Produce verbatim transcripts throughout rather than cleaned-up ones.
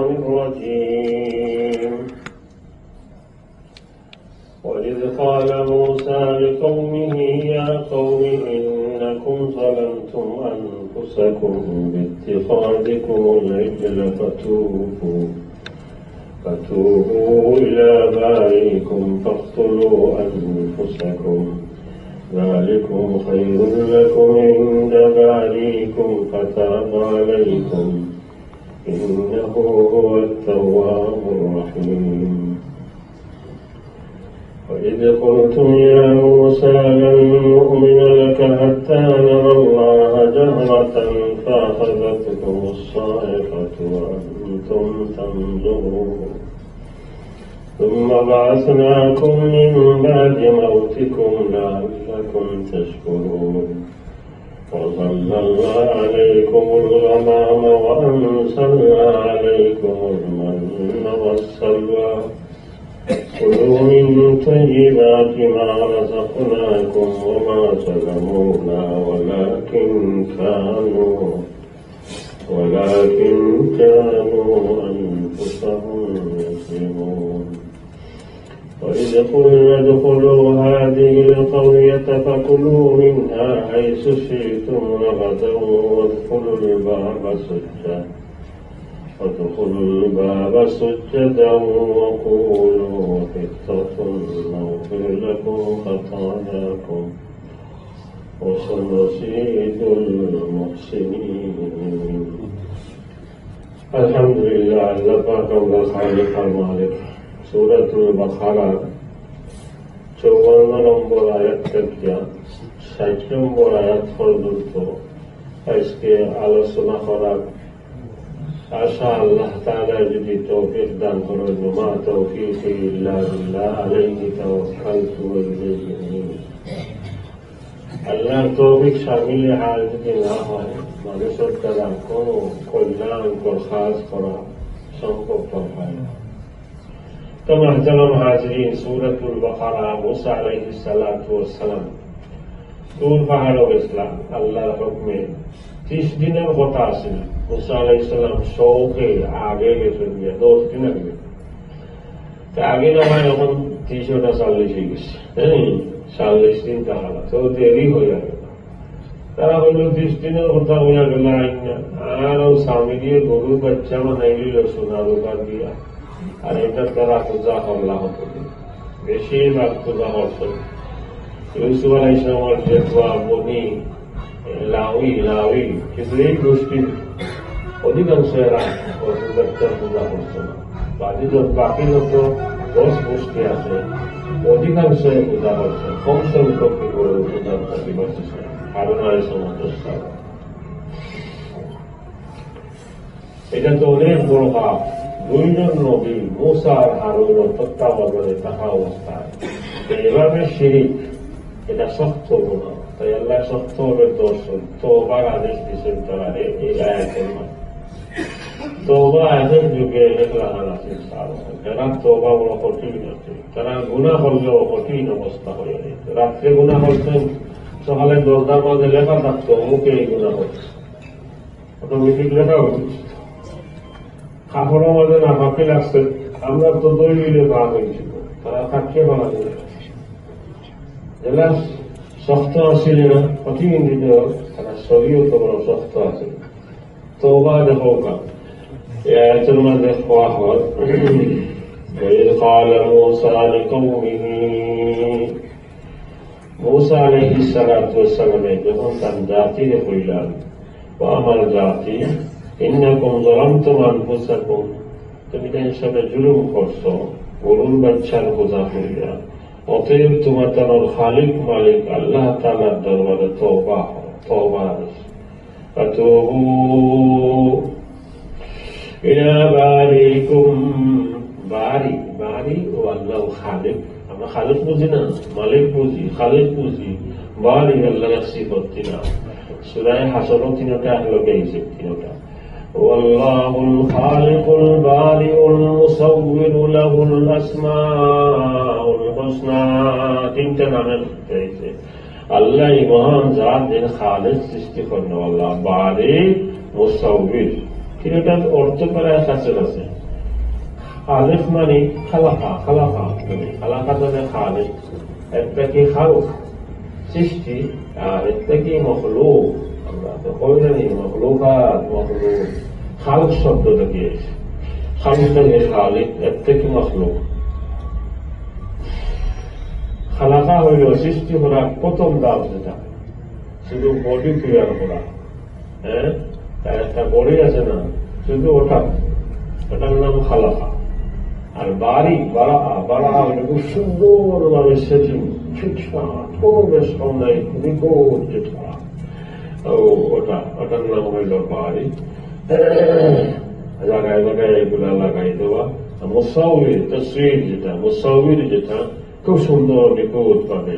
الرجيم. وإذ قال موسى لقومه يا قوم إنكم ظلمتم أنفسكم باتخاذكم العجل فتوبوا، فتوبوا إلى بارئكم فاقتلوا أنفسكم ذلكم خير لكم عند بارئكم فتاب عليكم إنه هو التواب الرحيم. وإذ قلتم يا موسى لن نؤمن لك حتى نرى الله جهرة فأخذتكم الصاعقة وأنتم تنظرون. ثم بعثناكم من بعد موتكم لعلكم تشكرون. وظللنا عليكم الغمام وأنزلنا عليكم المن والسلوى. كلوا من طيبات ما رزقناكم وما ظلمونا ولكن كانوا، ولكن كانوا أنفسهم يظلمون. وإذ قلنا ادخلوا هذه القرية فكلوا منها حيث شئتم رغدا وادخلوا الباب سجدا، وادخلوا الباب سجدا وقولوا حطة نغفر لكم خطاياكم وسنزيد المحسنين. আলহামদুলিল্লাহ, আল্লাহ পাক আমরার খালিক আর মালিক। সূরাতুল বাকারা চুয়ান্ন নম্বর আয়াত থাকিয়া ষাট নম্বর আয়াত পর্যন্ত আজকে আলোচনা করার আশা আল্লাহ তাআলা যদি তৌফিক দান করেন। ওমা তৌফিকি ইল্লা বিল্লাহ, আলাইহি তাওয়াক্কালতু ওয়া ইলাইহি আনীব। আল্লাহর তৌফিক শামিলে হাল যদি না হয়, মানুষের দ্বারা কোনো কল্যাণকর কাজ করা সম্ভবপর হয় না। তো মুহতারাম হাজিরিন, সূরাতুল বাকারা, মুসা আলাইহিস সালাতু ওয়াস সালাম তুর পাহাড়ো গেছিলা আল্লাহর হুকুমে। ত্রিশ দিনের কথা আছিল। মুসা আলাইহিস সালাম শৌকে আগে গেছেন গিয়া, দশ দিন আগে গেছেন। তা আগে না হয়, এখন ত্রিশ ওটা চল্লিশ হয়ে গেছে, হ্যাঁ, চল্লিশ দিন তাহলে তো দেরি হয়ে যাবে। তারা হইল ত্রিশ দিনের কথা বলে গেল, আর ও স্বামী দিয়ে গরুর বাচ্চা বানাই দিল সোনা রূপা দিয়া, আর এটা তারা পূজা করলা হতো, বেশিরভাগ পূজা করছে। ইউসুফ আলাইহিস সালামের যে বনি লাউই, লাউই, কিন্তু এই গোষ্ঠীর অধিকাংশ এরা পশুদেবতার পূজা করছে না। বাকি যত, বাকি যত দশ গোষ্ঠী আছে, অধিকাংশ পূজা করছে, কম সংখ্যক কেবল পূজার প্রতি বসেছে। হারুন আলাইহিস সালাম। এটা তো অনেক বড় পাপ। দুইজন নবী, মুসা আর হারুন, তত্ত্বাবধানে থাকা অবস্থায় তো এভাবে শিরিক, এটা শক্ত গুনাহ। তাই আল্লাহ শক্তভাবে দর্শন, তওবার আদেশ দিয়েছেন তারা এ-, এই আয়াতের মাধ্যমে। তওবা আয়াতের যুগে লেখা আছে, ইনশাআল্লাহ। যারা তওবা বড় কঠিন আছে, তারা গুনাহ করলেও কঠিন অবস্থা হয়ে যায়। রাত্রে গুনাহ করছেন, সকালে দরজার মাঝে লেখা থাকতো, "অমুকে এই গুনাহ করছে।" অটোমেটিক লেখা উচিত। কাপড়ের মাঝে নাপাকি লাগছে, আমরা তো দই মিলে বার হয়েছিল, তারা কাটিয়ে বানাতে লাগে। যেটা শক্ত আছিল না, কঠিন দিতে হোক, তারা শরীয়ত বড় শক্ত আছে। তওবা দেখো কা, এই আয়াতের মাঝে কওয়া হয়, "وإذ قال موسى لقومه", মুসা আলাইহিস সালাতু ওয়াস সালামে যখন তার জাতিরে কইলা, "ও আমার জাতি, ইন্নাকুম যালামতুম আনফুসাকুম, তুমি তো হিসাবে জুলুম করছো, গরুর বাচ্চার পূজা করিয়া, অতএব তোমার খালিক মালিক আল্লাহ তাআলার দরবারে তওবা করো, তওবা আদেশ।" فتوبوا إلى بارئكم। বারি, বারি ও আল্লাহ খালিক। আমরা খালিক বুঝি না, মালিক বুঝি, খালিক বুঝি। বারি আল্লাহর সিফত কিনা? সূরা হাশরও তিনটা একলগে আইছে, তিনটা। والله الخالق البارئ المصور له الأسماء الحسنى। তিনটা নামে আইছে। আল্লাহ এই মহান জাত, যিনি খালিক, সৃষ্টি করনেওয়ালা, বারি, মুসাউবির। এটার অর্থ প্রায় কাছে আছে। খালেক মানে খালাকা, খালাকা মানে খালাকা মানে খালেক। একটা কি খালক, সৃষ্টি, আর একটা কি মখলুক। আমরা তো কই জানি মখলুকাত, মখলুক। খালক শব্দ থেকে এসে, খালক থেকে খালেক, একটা কি মখলুক। খালাকা হইল সৃষ্টি করার প্রথম ধাপ যেটা, শুধু বডি তৈরি করা। হ্যাঁ, তার একটা বডি আছে না, শুধু ওটা, ওটার নাম খালাকা। আর বারি, বারা, বারা হইল খুব সুন্দরভাবে সেটিং, ফিটফাট, কোনো বেশ কম নাই, নিখুঁত যেটা। ও, ওটা, ওটার নাম হইল বারি। জায়গায় জায়গায় এগুলা লাগাই দেওয়া। আর মুসাউবির, তসবির যেটা, মুসাউবির যেটা, খুব সুন্দর নিখুঁত ভাবে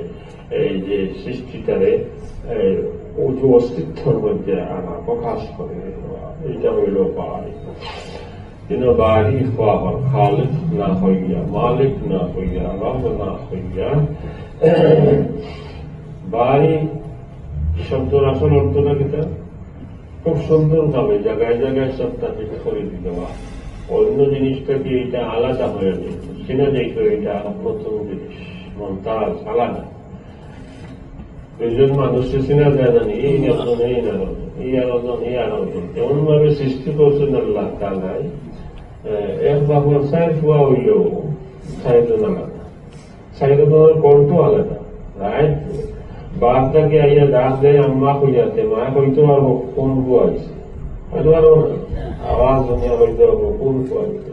এই যে সৃষ্টিটারে, এই উজু অস্তিত্বর মধ্যে আনা, প্রকাশ করে দেওয়া, এটা হইল বারি। কিন্তু বারি হওয়া হয় খালেক না হইয়া, মালিক না হইয়া, রব না হইয়া। বারি শব্দর আসল অর্থটা কিতা? খুব সুন্দরভাবে জায়গায় জায়গায় সবটা ঠিক করে দিতে হয়। অন্য জিনিসটা কি এটা আলাদা হয়ে যায়, চিনা যায় তো, এটা নতুন জিনিস, মন্তাজ আলাদা। দুইজন মানুষকে চিনা যায় না, এই একজন, এই আর একজন, এই আর একজন, এই আর একজন। এমন ভাবে সৃষ্টি করছেন আল্লাহ তাআলায়, আহ, এক বাপর চাইর ফুয়া হইলেও চাইরজন আলাদা। চাইরজনর কণ্ঠ আলাদা। রাইট? বাপ থাকি আইয়া ডাক দেয়, "আম্মা" কইয়া, তে মায় কইতে পারবো কোন ফুয়া আইছে? কইতে পারবো না। আওয়াজ শুনিয়া কইতে পারবো কোন ফুয়া আইছে।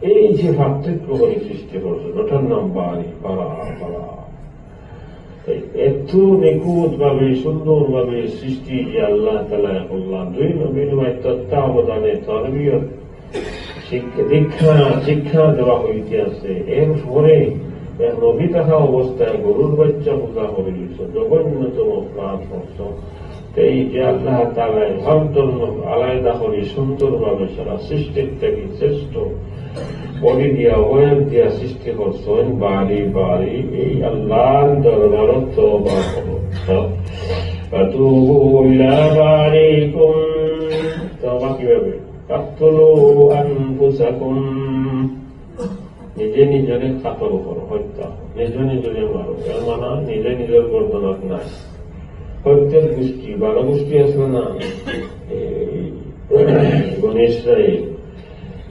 এই যে পার্থক্য করে সৃষ্টি করছে, ওটার নাম বারি, বারা, বারা। তাই এত নিখুঁত ভাবে, সুন্দর ভাবে সৃষ্টি যে আল্লাহ তাআলা করলেন, দুই নবীর তত্ত্বাবধানে তরবিয়ত, শিক্ষা, দীক্ষা, শিক্ষা দেওয়া হইতে আছে। এরপরে এক নবী থাকা অবস্থায় গরুর বাচ্চা পূজা করে দিছে, জঘন্যতম অপরাধ করছে। এই যে আল্লাহ তাআলায় হর ধর্ম আলাদা করে সুন্দরভাবে সারা সৃষ্টির থেকে শ্রেষ্ঠ বডি দিয়া, অবয়ব দিয়া সৃষ্টি করছেন, বারি বারি এই আল্লাহর দরবারো তওবা করো। ফাতুবু ইলা বারিকুম। তওবা কিভাবে? ফাকতুলু আনফুসাকুম। নিজে নিজরে কাতল করো, হত্যা করো, নিজে নিজরে মারো। এর মানে নিজে নিজর গর্দনাত নাই। হত্যার গোষ্ঠী, বারো গোষ্ঠী আছে না? এই বনি ইসরাইল,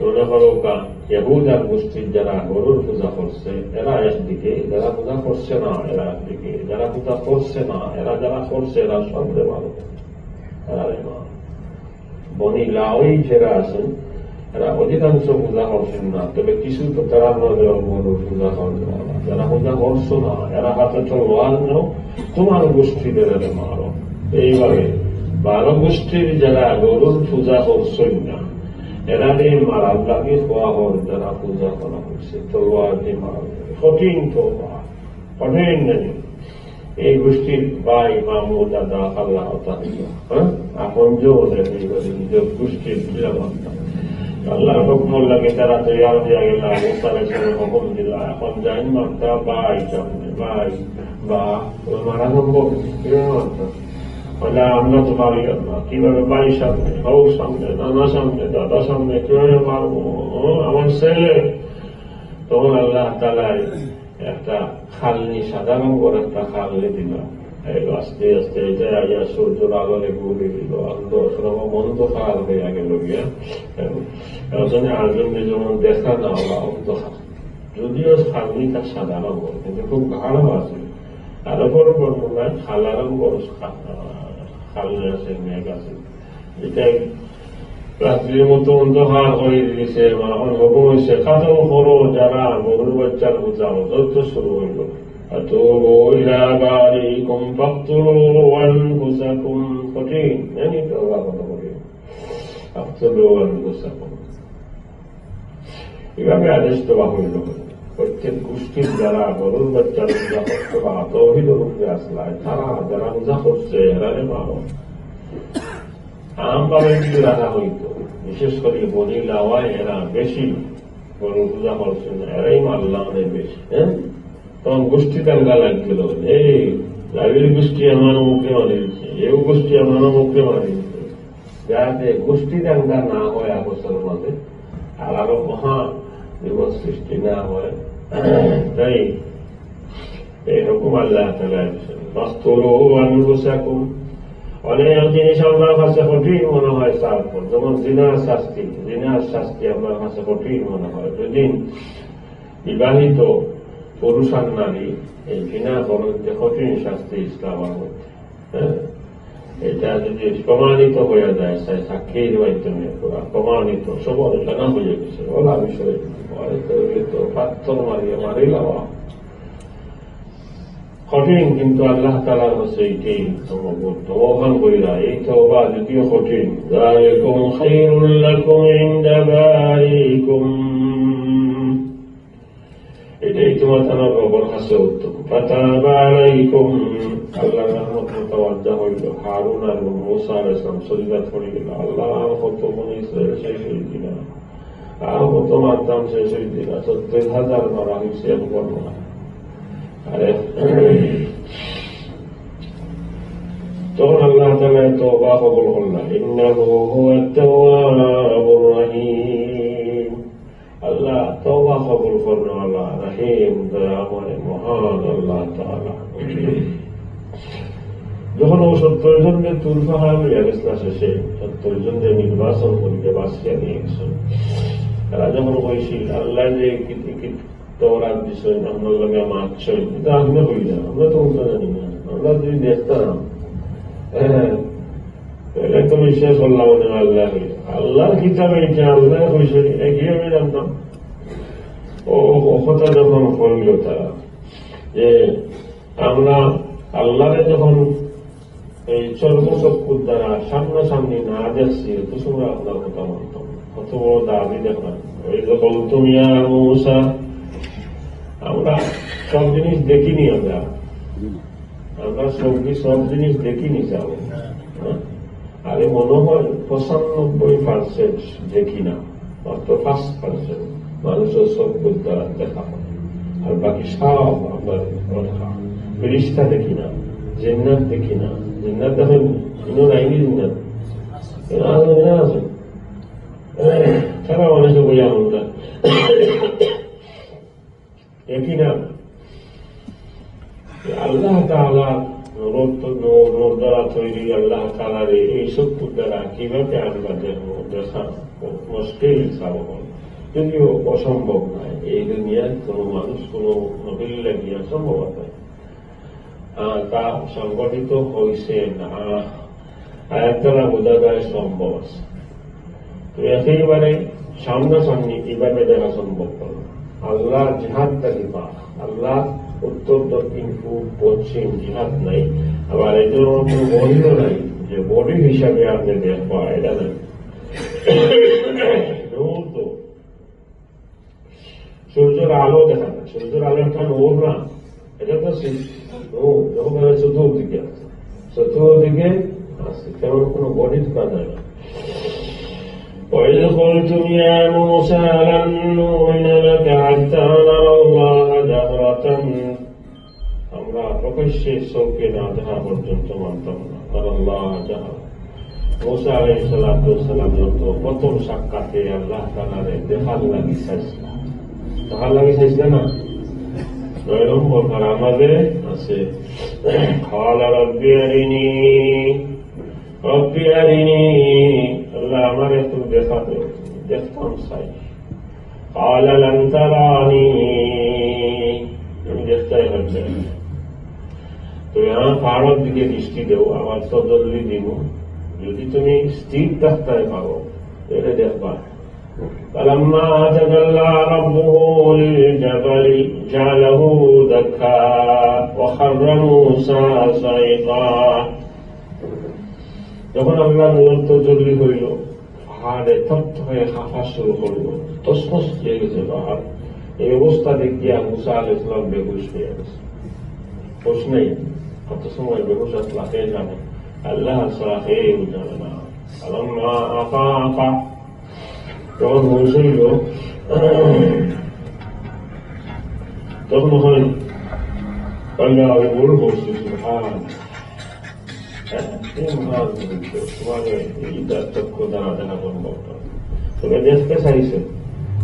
মনে করো কা-, ইহুদার গোষ্ঠীর যারা গরুর পূজা করছে, এরা একদিকে, যারা পূজা করছে না, এরা একদিকে, যারা পূজা করছে না, এরা যারা করছে, এরা সবরে মারো, এরা রে মারো। বনি লাওয়ী যারা আছেন, এরা অধিকাংশ পূজা করছেন না, তবে কিছু তো তারা মনে হয় গরুর পূজা করছে না। যারা পূজা করছো না, এরা হাতে তলোয়ার নাও, তোমার গোষ্ঠীদের এরা মারো। এইভাবে বারো গোষ্ঠীর যারা গরুর পূজা করছেন না, এরা দিয়ে মারার লাগে হওয়া হয়, যারা পূজা করা হয়েছে, তলোয়ার দিয়ে মারা হয়। কঠিন তওবা। কঠিন নানি? এই গোষ্ঠীর ভাই, মামু, দাদা, খালা, হতা, হ্যাঁ? আপন যে ওদের এই করে নিজের গোষ্ঠীর কিলা মারতা। আল্লাহর হুকুমর লাগে তারা তৈয়ার হইয়া গেলা, মুসা আলাইহিস সালাম হুকুম দিলা, এখন যাইন মারতা ভাই সামনে, ভাই, বা, ওই মারা সম্ভব? কিভাবে মারতা? বলে, "আমরা তো পারি না।" কিভাবে ভাই সামনে, বউ সামনে, নানা সামনে, দাদা সামনে, কিভাবে মারবো? ও, আমার ছেলে। তখন আল্লাহ তাআলা একটা খালনি, সাদা রঙের একটা খালনি দিলা। এই আস্তে আস্তে এটা আইয়া সূর্যর আলোরে ঘুরে দিল, আনন্দ, শ্রম মন্দ খাল হইয়া গেল গিয়া। এবং আজম যেমন দেখা না ওরা অন্ধকার, যদিও খালনিটা সাদা রঙের, কিন্তু খুব গাঢ় আছে। আর অপর বর্ণনায় কালা রঙের খা-, খালনি আছে, মেঘ আছে। এটাই রাত্রির মতো অন্ধকার হয়ে গেছে, এখন হুকুম হয়েছে, কাতল করো যারা গরুর বাচ্চার বোঝা, যুদ্ধ শুরু হইল। ফাতুবু ইলা বারিকুম ফাকতুলু আনফুসাকুম। কঠিন, জানি তো আল্লাহ কত কঠিন। ফাকতুলু আনফুসাকুম। এইভাবে আদেশ দেওয়া হইল। প্রত্যেক গোষ্ঠীর যারা গরুর বাচ্চার পূজা করতো বা তৌহিদের উপরে আসলা, তারা যারা পূজা করছে, এরারে মারো। আমভাবে যদি রাখা হইতো, বিশেষ করে বনি লাওয়ায় এরা বেশি গরুর পূজা করছে না, এরাই মারলাম অনেক বেশি, হ্যাঁ? তখন গোষ্ঠী দাঙ্গা লাগছিল, "এই লাবির গোষ্ঠী আমার মুখে মারি দিচ্ছে, এও গোষ্ঠী আমার মুখে মারি দিচ্ছে।" যাতে গোষ্ঠী দাঙ্গা না হয় আপসর মাঝে, আর আরো মহা বিপদ সৃষ্টি না হয়। তাই এই হুকুম আল্লাহ তাআলা দিয়েছেন, "ফাকতুলু আনফুসাকুম।" অনেক জিনিস আপনার কাছে কঠিন মনে হয়, স্যার, যেমন জিনার শাস্তি, জিনার শাস্তি আপনার কাছে কঠিন মনে হয়। যদি বিবাহিত পুরুষ আর নারী এই জিনা করেন, যে কঠিন শাস্তি ইসলাম মতে। হ্যাঁ? এটা যদি প্রমাণিত হয়ে যায়, সে সাক্ষীর মাধ্যমে পুরা প্রমাণিত, সমালোচনা হয়ে গেছে, ওলা বিষয়, পরে তো, তো পাথর মারিয়ে মারিলাম। কঠিন, কিন্তু আল্লাহ তাআলার কাছে এইটাই উত্তম, উত্তম। ওখান কইরা, এই তওবা যদিও কঠিন, ذلكم خير لكم عند بارئكم, এটাই তোমার তাআলা রবের কাছে উত্তম। فتاب عليكم, আল্লাহর রহমত মুতাওয়াজ্জা হইল। হারুন আর মুসা আলাইহিস সালাম সজদাত পড়ে গেল, "আল্লাহ, আর কত বনি ইসরাইল শেষ হয়ে দিলা, আর কত মারতাম শেষ হয়ে দিলা, সত্তর হাজার মারা হয়েছে, একবার নয়।" আরে, তখন আল্লাহ তাআলা তওবা কবুল করলেন, إنه هو التواب الرحيم। আল্লাহ তওবা কবুল করনেওয়ালা, রহিম, দয়াময়, মহান আল্লাহ তাআলা। যখন ও সত্তর জনরে তুর পাহাড় লইয়া গেছিলা, শেষে সত্তর জনরে নির্বাচন করিয়া বাছিয়া নিয়া গেছইন। তারা যখন কইছিল, "আল্লাহ যে কি, কি তওরাত দিছইন, আপনার লগে মাতছইন", এটা আপনি কই না, আমরা তো উল্টা জানি না, আমরা যদি দেখতাম, হ্যাঁ, তাহলে তো বিশ্বাস করলাম না আল্লাহ। আল্লাহর কিতাবে এটা আল্লাহ কইছে, এটা কি আমি জানতাম? ও, ও কথা যখন বলল তারা, যে আমরা আল্লাহরে যখন এই চর্মচক্ষুর দ্বারা সামনাসামনি না দেখছি, অত সময় আপনার কথা মানতাম না। কত বড় দাবি দেখলাম। وإذ قلتم يا موسى, আমরা সব জিনিস দেখিনি আমরা। আমরা সব, সব জিনিস দেখিনি যাও। হ্যাঁ? আরে মনে হয় পঁচানব্বই পার্সেন্ট দেখি না, মাত্র পাঁচ পার্সেন্ট মানুষের চক্ষুর দ্বারা দেখা হয়, আর বাকি সব আপনার অন্ধকার। ফিরিস্তা দেখি না, জান্নাত দেখি না, জান্নাত দেখেন, ইনো নাইনি জান্নাত, এরা আছে, এরা আছে। তারা অনেকে বলে আমরা দেখি না। আল্লাহ তাআলা নূর তো, নূর, নূর দ্বারা তৈরি আল্লাহ তাআলার এই চক্ষুর দ্বারা কিভাবে আমরা দেখব? দেখা মুশকিল, সাবহন। যদিও অসম্ভব নয়, এই দুনিয়ার কোনো মানুষ কোনো নবীর লাগিয়া সম্ভব নয়। আহ, তা সংগঠিত হইছে না। আয়াত দ্বারা বোঝা যায় সম্ভব আছে। তো একেবারে সামনাসামনি কিভাবে দেখা সম্ভব হলো? আল্লাহ জিহাদ থাকি পাক, আল্লাহ উত্তর, দক্ষিণ, পূব, পশ্চিম জিহাদ নাই। আবার এই জন্য কোনো বডিও নাই যে বডি হিসাবে আপনি দেখবা, এটা নাই। নূর তো সূর্যের আলো দেখা যায়, সূর্যের আলো একটা নূর না, এটা তো সি-, নূর, যখন বলে চতুর্দিকে আছে, চতুর্দিকে আছে, তেমন কোনো বডি দেখা যায় না। وإذ قلتم يا موسى لن نؤمن لك حتى نرى الله جهرة, আমরা প্রকাশ্যে চোখে না দেখা পর্যন্ত মানতাম না। আর আল্লাহ জাহারা। মুসা আলাইহিস সালাতু ওয়াস সালাম যখন প্রথম সাক্ষাতে আল্লাহ তাআলারে দেখার লাগি চাইছিলা, দেখার লাগি চাইছিলা না? নয় নম্বর পারা মাঝে আছে, قال رب أرني رب أرني, আল্লাহ, আমার একটু দেখা দেও, দেখতাম চাই। قال لن تراني, আমি দেখতাই পারতাম না। তুমি আমার পাহাড়ের দিকে দৃষ্টি দেও, আমার তজল্লি দিমু। যদি তুমি স্থির থাকতে পারো, তাহলে দেখবা। فلما تجلى ربه للجبل جعله دكا وخر موسى صعقا। যখন আল্লাহ নূর তজল্লি হইল, পাহাড়ে তপ্ত হয়ে কাঁপা শুরু করলো, তছনছ হয়ে গেছে পাহাড়। এই অবস্থা দেখিয়া মুসা আলাইহিস সালাম বেহুশ হয়ে গেছে। হুশ নেই, কত সময় বেহুশ আসলা কে জানে, আল্লাহ ছাড়া কেউ জানে না। فلما أفاق, যখন হুশ হইল, তখন হয়, আল্লাহ, আমি বড় করছি, সুবহান। হ্যাঁ, এই মহান পবিত্র, তোমার এই তার চক্ষু দ্বারা দেখা সম্ভব নয়। তবে দেখতে চাইছে,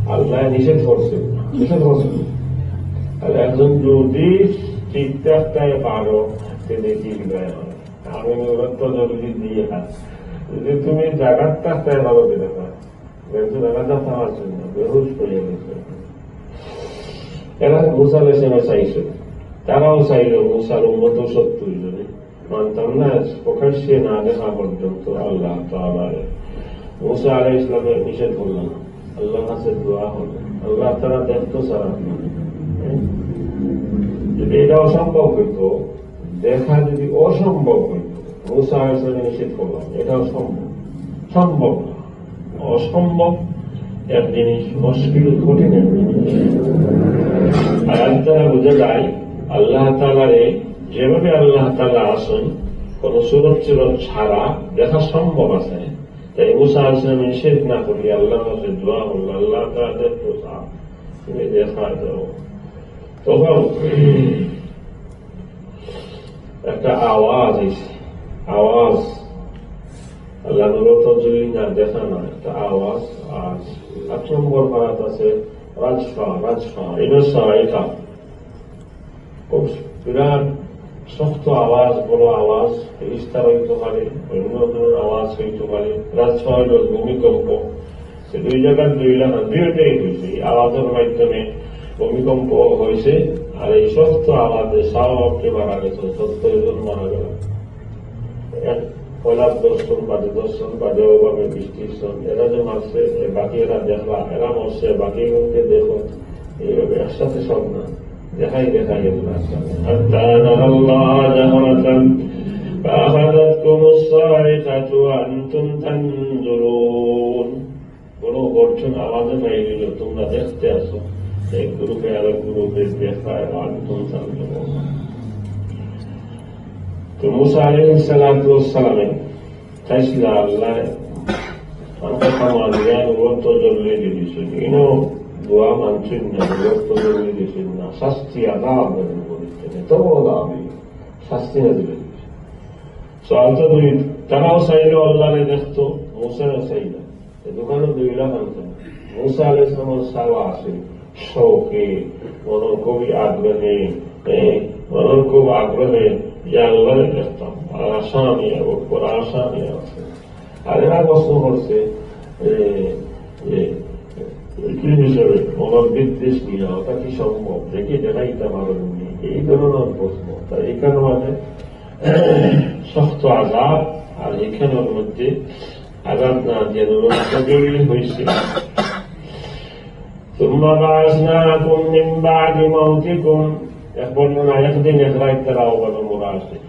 আল্লাহ নিষেধ করছে, নিষেধ করছে। আর একজন যদি ঠিক থাকতে পারো, সে দেখি হৃদয় হয়। আমি ওরা তো জরুরি দিয়ে হাত। যদি তুমি জাগাত থাকতে পারো, দিলে না। বেহুশ দেখা যাচ্ছে আমার জন্য, বেহুশ হয়ে গেছে। এরা মুসা আলাইহিস সালামে চাইছে, তারাও চাইল মুসার উম্মত সত্তর জনে। মানতাম না, প্রকাশ্যে না দেখা পর্যন্ত আল্লাহ তাআলারে। মুসা আলাইহিস সালামে নিষেধ করলেন, আল্লাহর কাছে দোয়া হলো, আল্লাহ তাআলা দেখতো সারা। যদি এটা অসম্ভব হইতো, দেখা যদি অসম্ভব হইতো, মুসা আলাইহিস সালামে নিষেধ করলাম, এটা অসম্ভব, সম্ভব না। অসম্ভব এক জিনিস, মুশকিল, কঠিন এক জিনিস। আর আজ তারা বুঝে যায়, আল্লাহ তাআলারে যেভাবে আল্লাহ তাআলা আছেন, কোন সুরত সুরত ছাড়া দেখা সম্ভব আছে। তাই মুসা আলাইহিস সালাম নিষেধ না করি আল্লাহর কাছে দোয়া করল, "আল্লাহ তাআলা দেখতো স্যার, তুমি দেখা দাও।" তখন একটা আওয়াজ আইছে, আওয়াজ। আল্লাহ নূরও তো জুলি না, দেখা না, একটা আওয়াজ। আর আট নম্বর পারাত আছে রাজফা, রাজফা, ইনসা, এটা খুব বিরাট শক্ত আওয়াজ, বড় আওয়াজ, ফিরিস্তার হইতে পারে, অন্য ধরনের আওয়াজ হইতে পারে। রাজফা হইল ভূমিকম্প। সে দুই জায়গার দুই লাখ, দুইটাই হয়েছে। এই আওয়াজের মাধ্যমে ভূমিকম্প হয়েছে, আর এই শক্ত আওয়াজে শাহ বাপকে মারা গেছে, সত্তর জন মারা গেল। এক পয়লা দশ জন বাদে, দশ জন বাদে ওভাবে বৃষ্টির জন, এরা যে মারছে, এ বাকি এরা দেখলা, এরা মরছে, বাকি এগুলোকে দেখো, এইভাবে একসাথে সব না, দেখাই দেখাই এগুলো আসছে। حتى نرى الله جهرة فأخذتكم الصاعقة وأنتم تنظرون। বড় গর্জন আওয়াজে পাই দিল, তোমরা দেখতে আসো। এক গ্রুপে আরেক গ্রুপে দেখায়, আর তুম চালু করো। তো মুসা আলাইহিস সালাতু ওয়াস সালামে চাইছিল আল্লাহ, আমার কথা মানিয়া নূরও তো জরুরি দিয়েছিল। কিন্তু দোয়া মানছেন না, নূরও তো জরুরি দিয়েছেন না। শাস্তি আযাব নাজিল করেছেন। তো বড় দাবি, শাস্তি নাজিল করেছেন। সওয়াল তো দুই, তারাও চাইল আল্লাহরে দেখতো, মুসাও চাইল। এ দোকানে দুই লাখ আনতো। মুসা আলাইহিস সালামের চাওয়া আছে, শৌকে, মনের খুবই আগ্রহে, এ, মনের খুব আগ্রহে যে আল্লাহরে দেখতাম। আর আশা নিয়ে, ওর পর আশা নিয়ে আছে। আর এরা প্রশ্ন করছে, এ, এ, কি হিসাবে মনের বিদ্বেষ নিয়ে, ওটা কি সম্ভব? দেখি দেখাইতে পারেননি। এই ধরনের প্রশ্ন। তাই এখানে মানে শক্ত আযাব, আর এখানের মধ্যে আযাব না দিয়ে নূরও তো জরুরি হয়েছে। ثم بعثناكم من بعد موتكم। এক বর্ণনা, একদিন এক রাত তারা ওভাবে মরা আছে।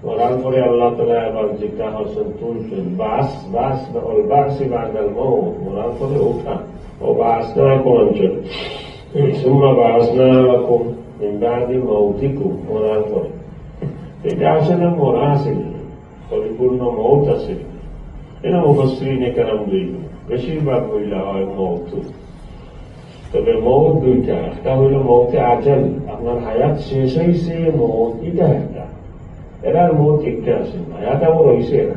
মরার পরে আল্লাহ তাআলা আবার জিজ্ঞাসা করছেন, তুলছেন, বাস, বাস, ওয়াল বাসি বাদাল মাউত, মরার পরে উঠা। ও বাস না কোন অঞ্চল? ثم بعثناكم من بعد موتكم, মরার পরে। এটা আসলে মরা আছে, পরিপূর্ণ মউত আছে। এটা মুফাসসিরিনে কেরাম দুই, বেশিরভাগ হইলা হয় মউত। তবে মউত দুইটা, একটা হইল মউতে আজাল, আপনার হায়াত শেষ হইছে, মউত এটা একটা। এরার মউত একটা আছে, হায়াত আবার হইছে এরা।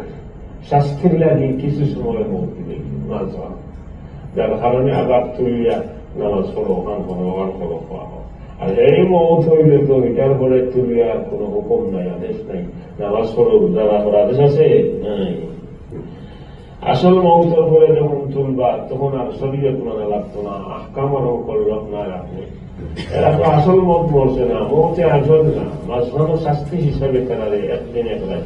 শাস্তির লাগি কিছু সময় মউত দিবে, না যাওয়া। যার কারণে আবার তুলিয়া নামাজ পড়ো, ওখান করো, ওখান করো, খাওয়া হয়। আর এই মউত হইলে তো এটার পরে তুলিয়া আর কোনো হুকুম নাই, আদেশ নাই। নামাজ পড়ো, রোজা রাখো, আদেশ আছে? নাই। আসল মউতর পরে যখন তুলবা, তখন আর শরীয়ত মানা লাগতো না, আহকাম আর করল না রাখলে। এরা তো আসল মউত মরছে না, মউতে আজল না, মাঝখানে শাস্তি হিসাবে তারা একদিন এক রাত।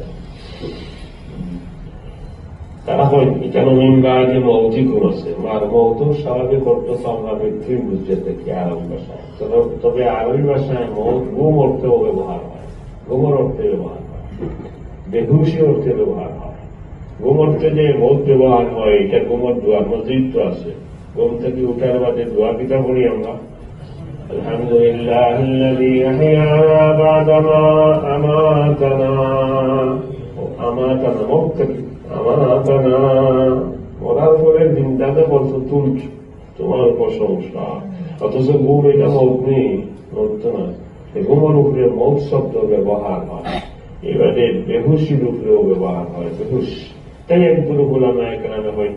তারা হয়, এখানে মিন বাদি মৌতিকুম আছে, আর মৌত স্বাভাবিক অর্থ তো আমরা মৃত্যুই বুঝতে থাকি আরবি ভাষায়। তবে, তবে আরবি ভাষায় মৌত ঘুম অর্থেও ব্যবহার হয়, ঘুমের অর্থে ব্যবহার হয়, বেহুশি অর্থে ব্যবহার হয়। ঘুম অর্থে যে মৌত ব্যবহার হয়, এটা ঘুমের দোয়া, মসজিদ তো আছে, ঘুম থেকে উঠার বাদে দোয়া কিতা পড়ি আমরা? الحمد لله الذي أحيانا بعد ما أماتنا। আমাতানা, মৌত থেকে, আমাতানা, মরার পরে জিন্দা যে করছো, তুলছো, তোমার প্রশংসা। অথচ ঘুম এটা মৌত নেই, মৌত তো না। এই ঘুমের উপরে মৌত শব্দ ব্যবহার হয়। এবারে বেহুশির উপরেও ব্যবহার হয়, বেহুশ। তাই এক গ্রুপ উলামায়ে কেরামে কয়,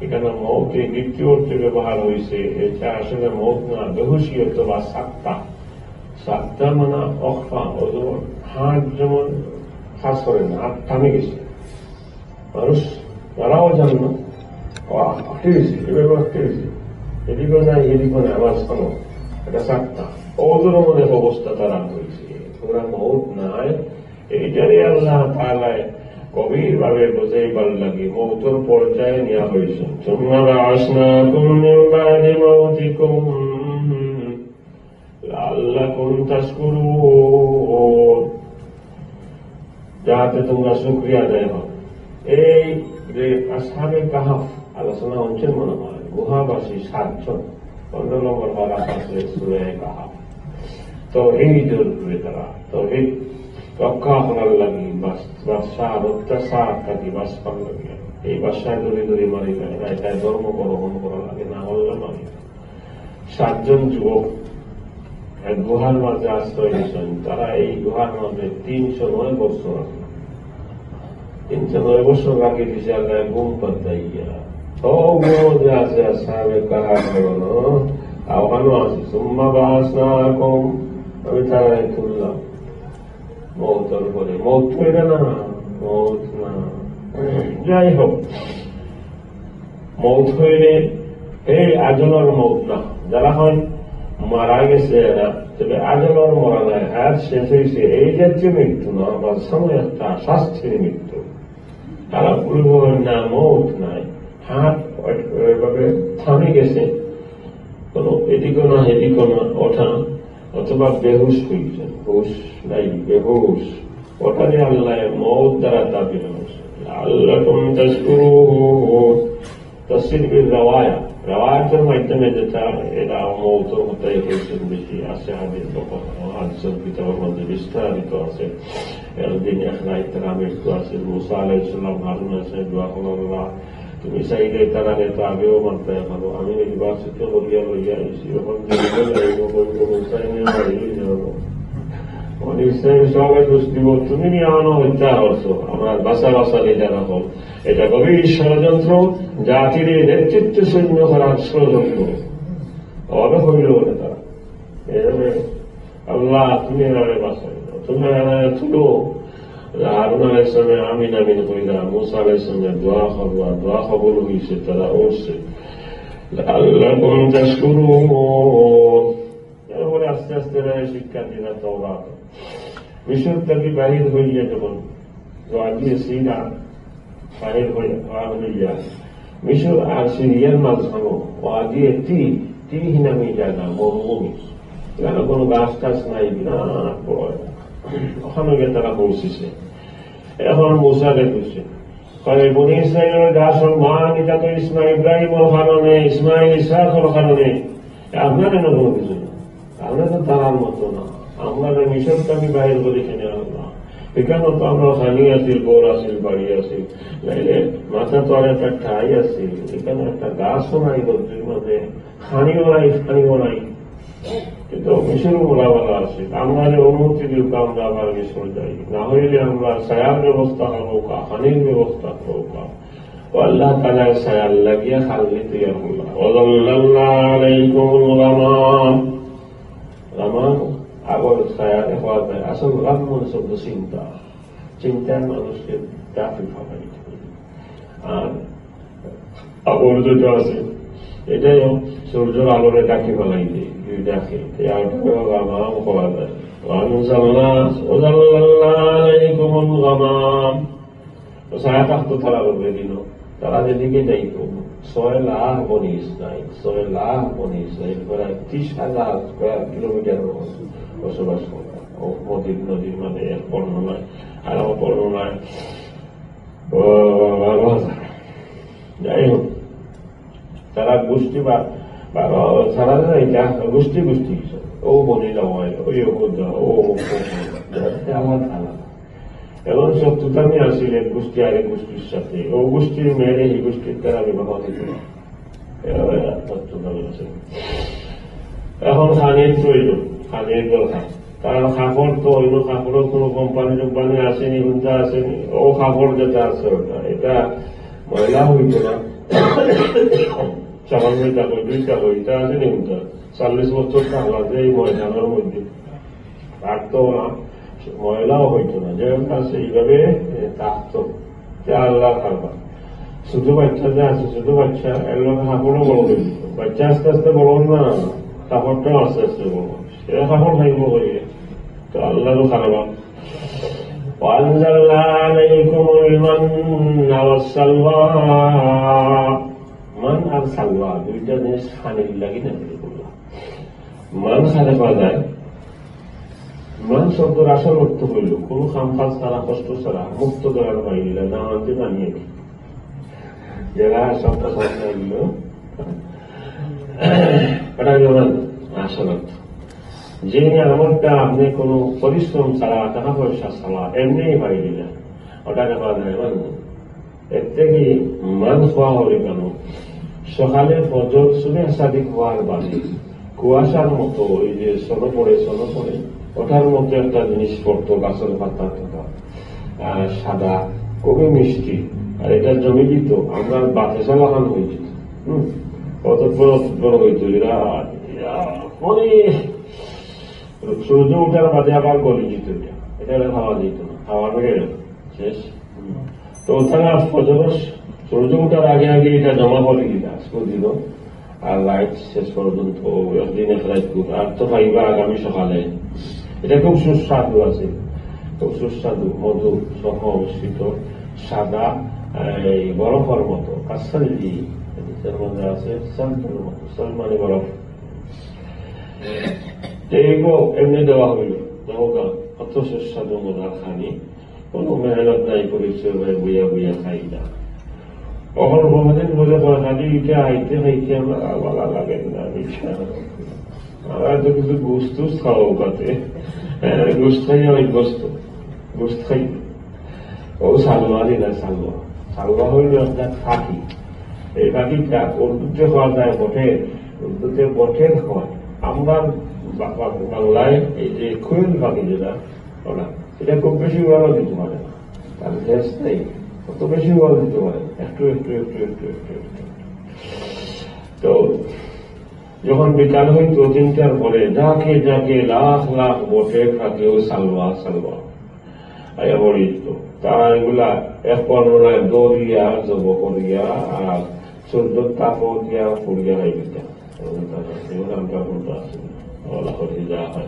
এখানে মউত এই দ্বিতীয় অর্থে ব্যবহার হইছে, এটা আসলে মউত না, বেহুশি অথবা সাক্তা। সাক্তা মানে অকফা, ও যেমন হাত যেমন কাজ করে না, হাত থামে গেছে। মানুষ তারাও জানে না, ও আটকে গেছে, এভাবে আটকে গেছে, এদিকে নাই, এদিকে নাই, আবার শোনো, এটা সাক্তা। ওদের মনে অবস্থা তারা হয়েছে, ওরা মউত নাই। এইটারে আল্লাহ তাআলায় গভীরভাবে বুঝাইবার লাগি মউতর পর্যায়ে নেওয়া হয়েছে। ثم بعثناكم من بعد موتكم لعلكم تشكرون। যাতে তোমরা শুকরিয়া আদায় করো। এই যে আসহাবে কাহাফ আলোচনা হচ্ছে মনে হয়, গুহাবাসী সাতজন, পনেরো নম্বর পারা আছে সূরা কাহাফ। তৌহিদর উপরে তারা, তৌহিদ রক্ষা করার লাগি, বাস-, বাদশার অত্যাচার থাকি বাঁচবার লাগি। এই বাদশায় ধরে ধরে মারি যায়, তাই তাই ধর্ম গ্রহণ করা লাগে, না হলে মারি যায়। সাতজন যুবক এক গুহার মাঝে আশ্রয় নিয়েছেন। তারা এই গুহার মাঝে তিনশো নয় বছর আছে। তিনশো নয় বছর রাখি দিছে আল্লাহ ঘুম পাতাইয়া। ও ঘুমো যে আছে, আসহাবে কাহাফ বলো, ওখানেও আছে। ثم بعثناكم, আমি তারা তুললাম। মউতর পরে মউত হইবে না, মউত না। যাই হোক, মউত হইলে এই আজলর মউত না। যারা হয় মারা গেছে এরা, তবে আজলর মরা নাই, হায়াত শেষ হইছে, এই জাতীয় মৃত্যু না, বা সময় একটা শাস্তির মৃত্যু। তারা পূর্ব না, মউত নাই, হাত এভাবে থামে গেছে, কোনো এদিকে না, এদিকে না, ওঠা, অথবা বেহুশ হইছে, হুশ নাই, বেহুশ, ওটারে আল্লাহ মউত দ্বারা দাবি হয়েছে। لعلكم تشكرون। তাফসীর বিল রাওয়ায়া, রাওয়ায়াতের মাধ্যমে যেটা এরা মউতর কথা কইছেন বেশি আছে, হাদিস, হাদিসের কিতাবের মধ্যে বিস্তারিত আছে। একদিন এক রাইত তারা মৃত্যু আছে, মুসা আলাইহিস সালাম হারুন আলাইহিস সালাম দোয়া করলেন, "আল্লাহ, তুমি চাইলে তারা তো আগেও মারতে পারো, আমি নির্বাচিত করিয়া লইয়া আইছি, এখন জীবনে যাইব, বলব, মুসাই নিয়ে বাড়ি হয়ে যাবো।" মানে ইসরায়েল সবাই দোষ দিব, তুমি নিয়ে আনো হত্যা করছো, আমরা বাসা বাসা লিডার এখন। এটা গভীর ষড়যন্ত্র, জাতির এই নেতৃত্ব শূন্য করার ষড়যন্ত্র। অবাক হইল বলে তারা। এভাবে আল্লাহ, তুমি আমারে বাঁচাই দাও, তুমি আমারে তুলো। হারুন আলাইহিস সালামে আমিন আমিন কইলা, মুসা আলাইহিস সালামে দোয়া করলা, দোয়া কবুল হইছে, তারা উঠছে। লাআল্লাকুম তাশকুরুন। এরপরে আস্তে আস্তে তারা শিক্ষা দিলা তওরাত। মিশর থাকি বাহির হইয়া যখন ওয়াদি সিনা বাহির হইয়া, পার হইয়া, মিশর আর সিরিয়ার মাঝখানো ওয়াদি তি, তি নামি জায়গা, মরুভূমি। এখানে কোনো গাছ টাছ নাই, বিরাট বড় এলাকা। ওখানে গিয়ে তারা পৌঁছেছে। এখন মুসারে বুঝছে, কারণ বনি ইসরায়েলের যা সম্মান, এটা তো ইসমাইল ইব্রাহিমের কারণে, ইসমাইল ইসহাকের কারণে, আপনার এনে কোনো কিছু না। আমরা তো তারার মতো না। আমরা তো মিশর থাকি বাহির করি কেনে আল্লাহ। এখানে তো আমরা খানি আছিল, ঘর আছিল, বাড়ি আছিল। নাইলে মাথা তো আর একটা ঠাই আছিল। এখানে একটা গাছও নাই, গর্তের মধ্যে খানিও নাই, খানিও নাই। কিন্তু মিশর মোলাবেলা আছে। আমরা যে অনুমতি দিউক, আমরা আবার মিশর যাই। না হইলে আমরা ছায়ার ব্যবস্থা করবো কা, খানির ব্যবস্থা করবো কা। ও আল্লাহ তাআলার ছায়ার লাগিয়া খাল তৈয়ার করলা। ওয়াযাল্লালনা আলাইকুমুল গামাম। গামাম, আগর ছায়া দেখা যায়। আসল গাম মানে শব্দ চিন্তা। চিন্তায় মানুষকে ডাকি ফালাই। আর আগর যেটা আছে, এটাও সূর্যর আলোরে ডাকি ফালাই দেয়, ডাকে। এই আলোটাকে গামাম কওয়া যায়। ওয়ানজালনা, ওয়াযাল্লালনা আলাইকুমুল গামাম। তো ছায়া থাকতো তারা বলবে দিন, তারা যেদিকে যাইতো, ছয় লাখ বনি ইসরাইল, ছয় লাখ বনি ইসরাইল, প্রায় ত্রিশ হাজার স্কয়ার কিলোমিটার বসবাস করতো। ও নদীর, নদীর মানে এক বর্ণনায়, আর এক বর্ণনায়, ও, বারো হাজার। যাই হোক, তারা গোষ্ঠী বা, বারো, সারা যায় এটা গোষ্ঠী গোষ্ঠী হিসাবে। ও বনি লাওয়াই, ও ইহুদা, ও অমুক, ও তমুক। যাতে আলাদা আলাদা। এবং শত্রুতা নিয়ে আসিল এক গোষ্ঠী আরেক গোষ্ঠীর সাথে। ও গোষ্ঠীর মেয়েরে এই গোষ্ঠীর তারা বিবাহ দিত না। এভাবে শত্রুতা নিয়ে আসে। এখন খানির প্রয়োজন, খানির দরকার। কারণ কাপড় তো অন্য কাপড়ও কোনো কোম্পানি টোম্পানি আসেনি, কোনটা আসেনি, ও কাপড় যেটা আছে ওটা, এটা ময়লা হইতো না। সামান্য এটা কই, দুইটা কই, এটা আসেনি কোনটা। চল্লিশ বছর থাকলা যে এই ময়দানের মধ্যে, রাখতো না, ময়লাও হইতো না, যেমন আছে এইভাবে, এ, থাকতো। এটা আল্লাহর কারবার। ছোট বাচ্চা যে আছে, ছোট বাচ্চা, এর লগে কাপড়ও বড় হয়ে যেত। বাচ্চা আস্তে আস্তে বড় হন না, কাপড়টাও আস্তে আস্তে বড় হয়। এরা কাপড় খাইব হয়ে, তো আল্লাহরও কারবার। وأنزلنا عليكم المن والسلوى। মান আর সালওয়া দুইটা জিনিস খানির লাগি নাজিল করলাম। মান খানে পাওয়া যায়। মান শব্দর আসল অর্থ হইল কোনো কাম কাজ ছাড়া, কষ্ট ছাড়া, মুক্ত করার বাইরে না আনতে জানিয়ে কি। যারা সবটা সব হইল, ওটা হইল মান আসল অর্থ। যে নিয়ামতটা আপনি কোনো পরিশ্রম ছাড়া, টাকা পয়সা ছাড়া এমনিই পাই দিলেন, ওটাকে পাওয়া যায় মান। এর থেকে মান খোয়া হবে কেন? সকালে ফজর সুবহে সাদিক হওয়ার বাদে কুয়াশার মতো, ওই যে সনো পড়ে, সনো পড়ে, ওটার মতো একটা জিনিস পড়তো, গাছের পাতা থাকা, আহ, সাদা, খুবই মিষ্টি। আর এটা জমি দিত, আমরা বাতাসা লাগানো হয়েছিল। হুম, কত বড় বড় হইতো এরা, এরা মানে সূর্য উঠার বাদে আবার গলি যেত এটা, এটা আর খাওয়া যেত না, খাওয়া হয়ে গেল, শেষ। হুম। তো ওখানে আজ ফজর, সূর্য উঠার আগে আগে এটা জমা করে দিল আজকে দিল। আর রাইত শেষ পর্যন্ত একদিন এক রাইত করে, আর তো পাইবা আগামী সকালে। এটা খুব সুস্বাদু আছে, খুব সুস্বাদু, মধু সহ মিশ্রিত সাদা, এই বরফের মতো, কাসালজি, এর মধ্যে আছে সলফের মতো, সলফ মানে বরফ। তো এইগুলো এমনি দেওয়া হইল, দেখো গা, কত সুস্বাদু মজার খানি, কোনো মেহনত নাই, পরিশ্রম নাই, বইয়া বইয়া খাই না। এখন বহুদিন ধরে কয়, খালি এটা খাইতে খাইতে আমার আর ভালো লাগে না, আমি ইচ্ছা করে। আমরা তো কিছু গোস্ত টোস্ত খাওয়া উপাতে, হ্যাঁ, গোস্ত খাইয়া অভ্যস্ত, গোস্ত খাই। ও সালওয়া রে না, সালওয়া। সালওয়া হইল আপনার পাখি। এই পাখিটা উর্দুতে হওয়া যায় বটের, উর্দুতে বটের হয়। আমরা বা-, বা-, বাংলায় এই যে কোয়েল পাখি যেটা, ওরা, এটা খুব বেশি উড়ালও দিতে পারে না, তার লেজ নেই, অত বেশি উড়াল দিতে পারে না। একটু, একটু, একটু, একটু, একটু, একটু। তো যখন বিকাল হইতো তিনটার পরে, ঝাঁকে ঝাঁকে লাখ লাখ বটের থাকে ওই সালওয়া, সালওয়া। আইয়া পড়িত। তারা এগুলা এক বর্ণনায় দরিয়া জব করিয়া আর সূর্যর তাপ দিয়া পুড়িয়া খাই দিতা। এগুলো আমরা বলতে আসি, ওলা করি যা হয়।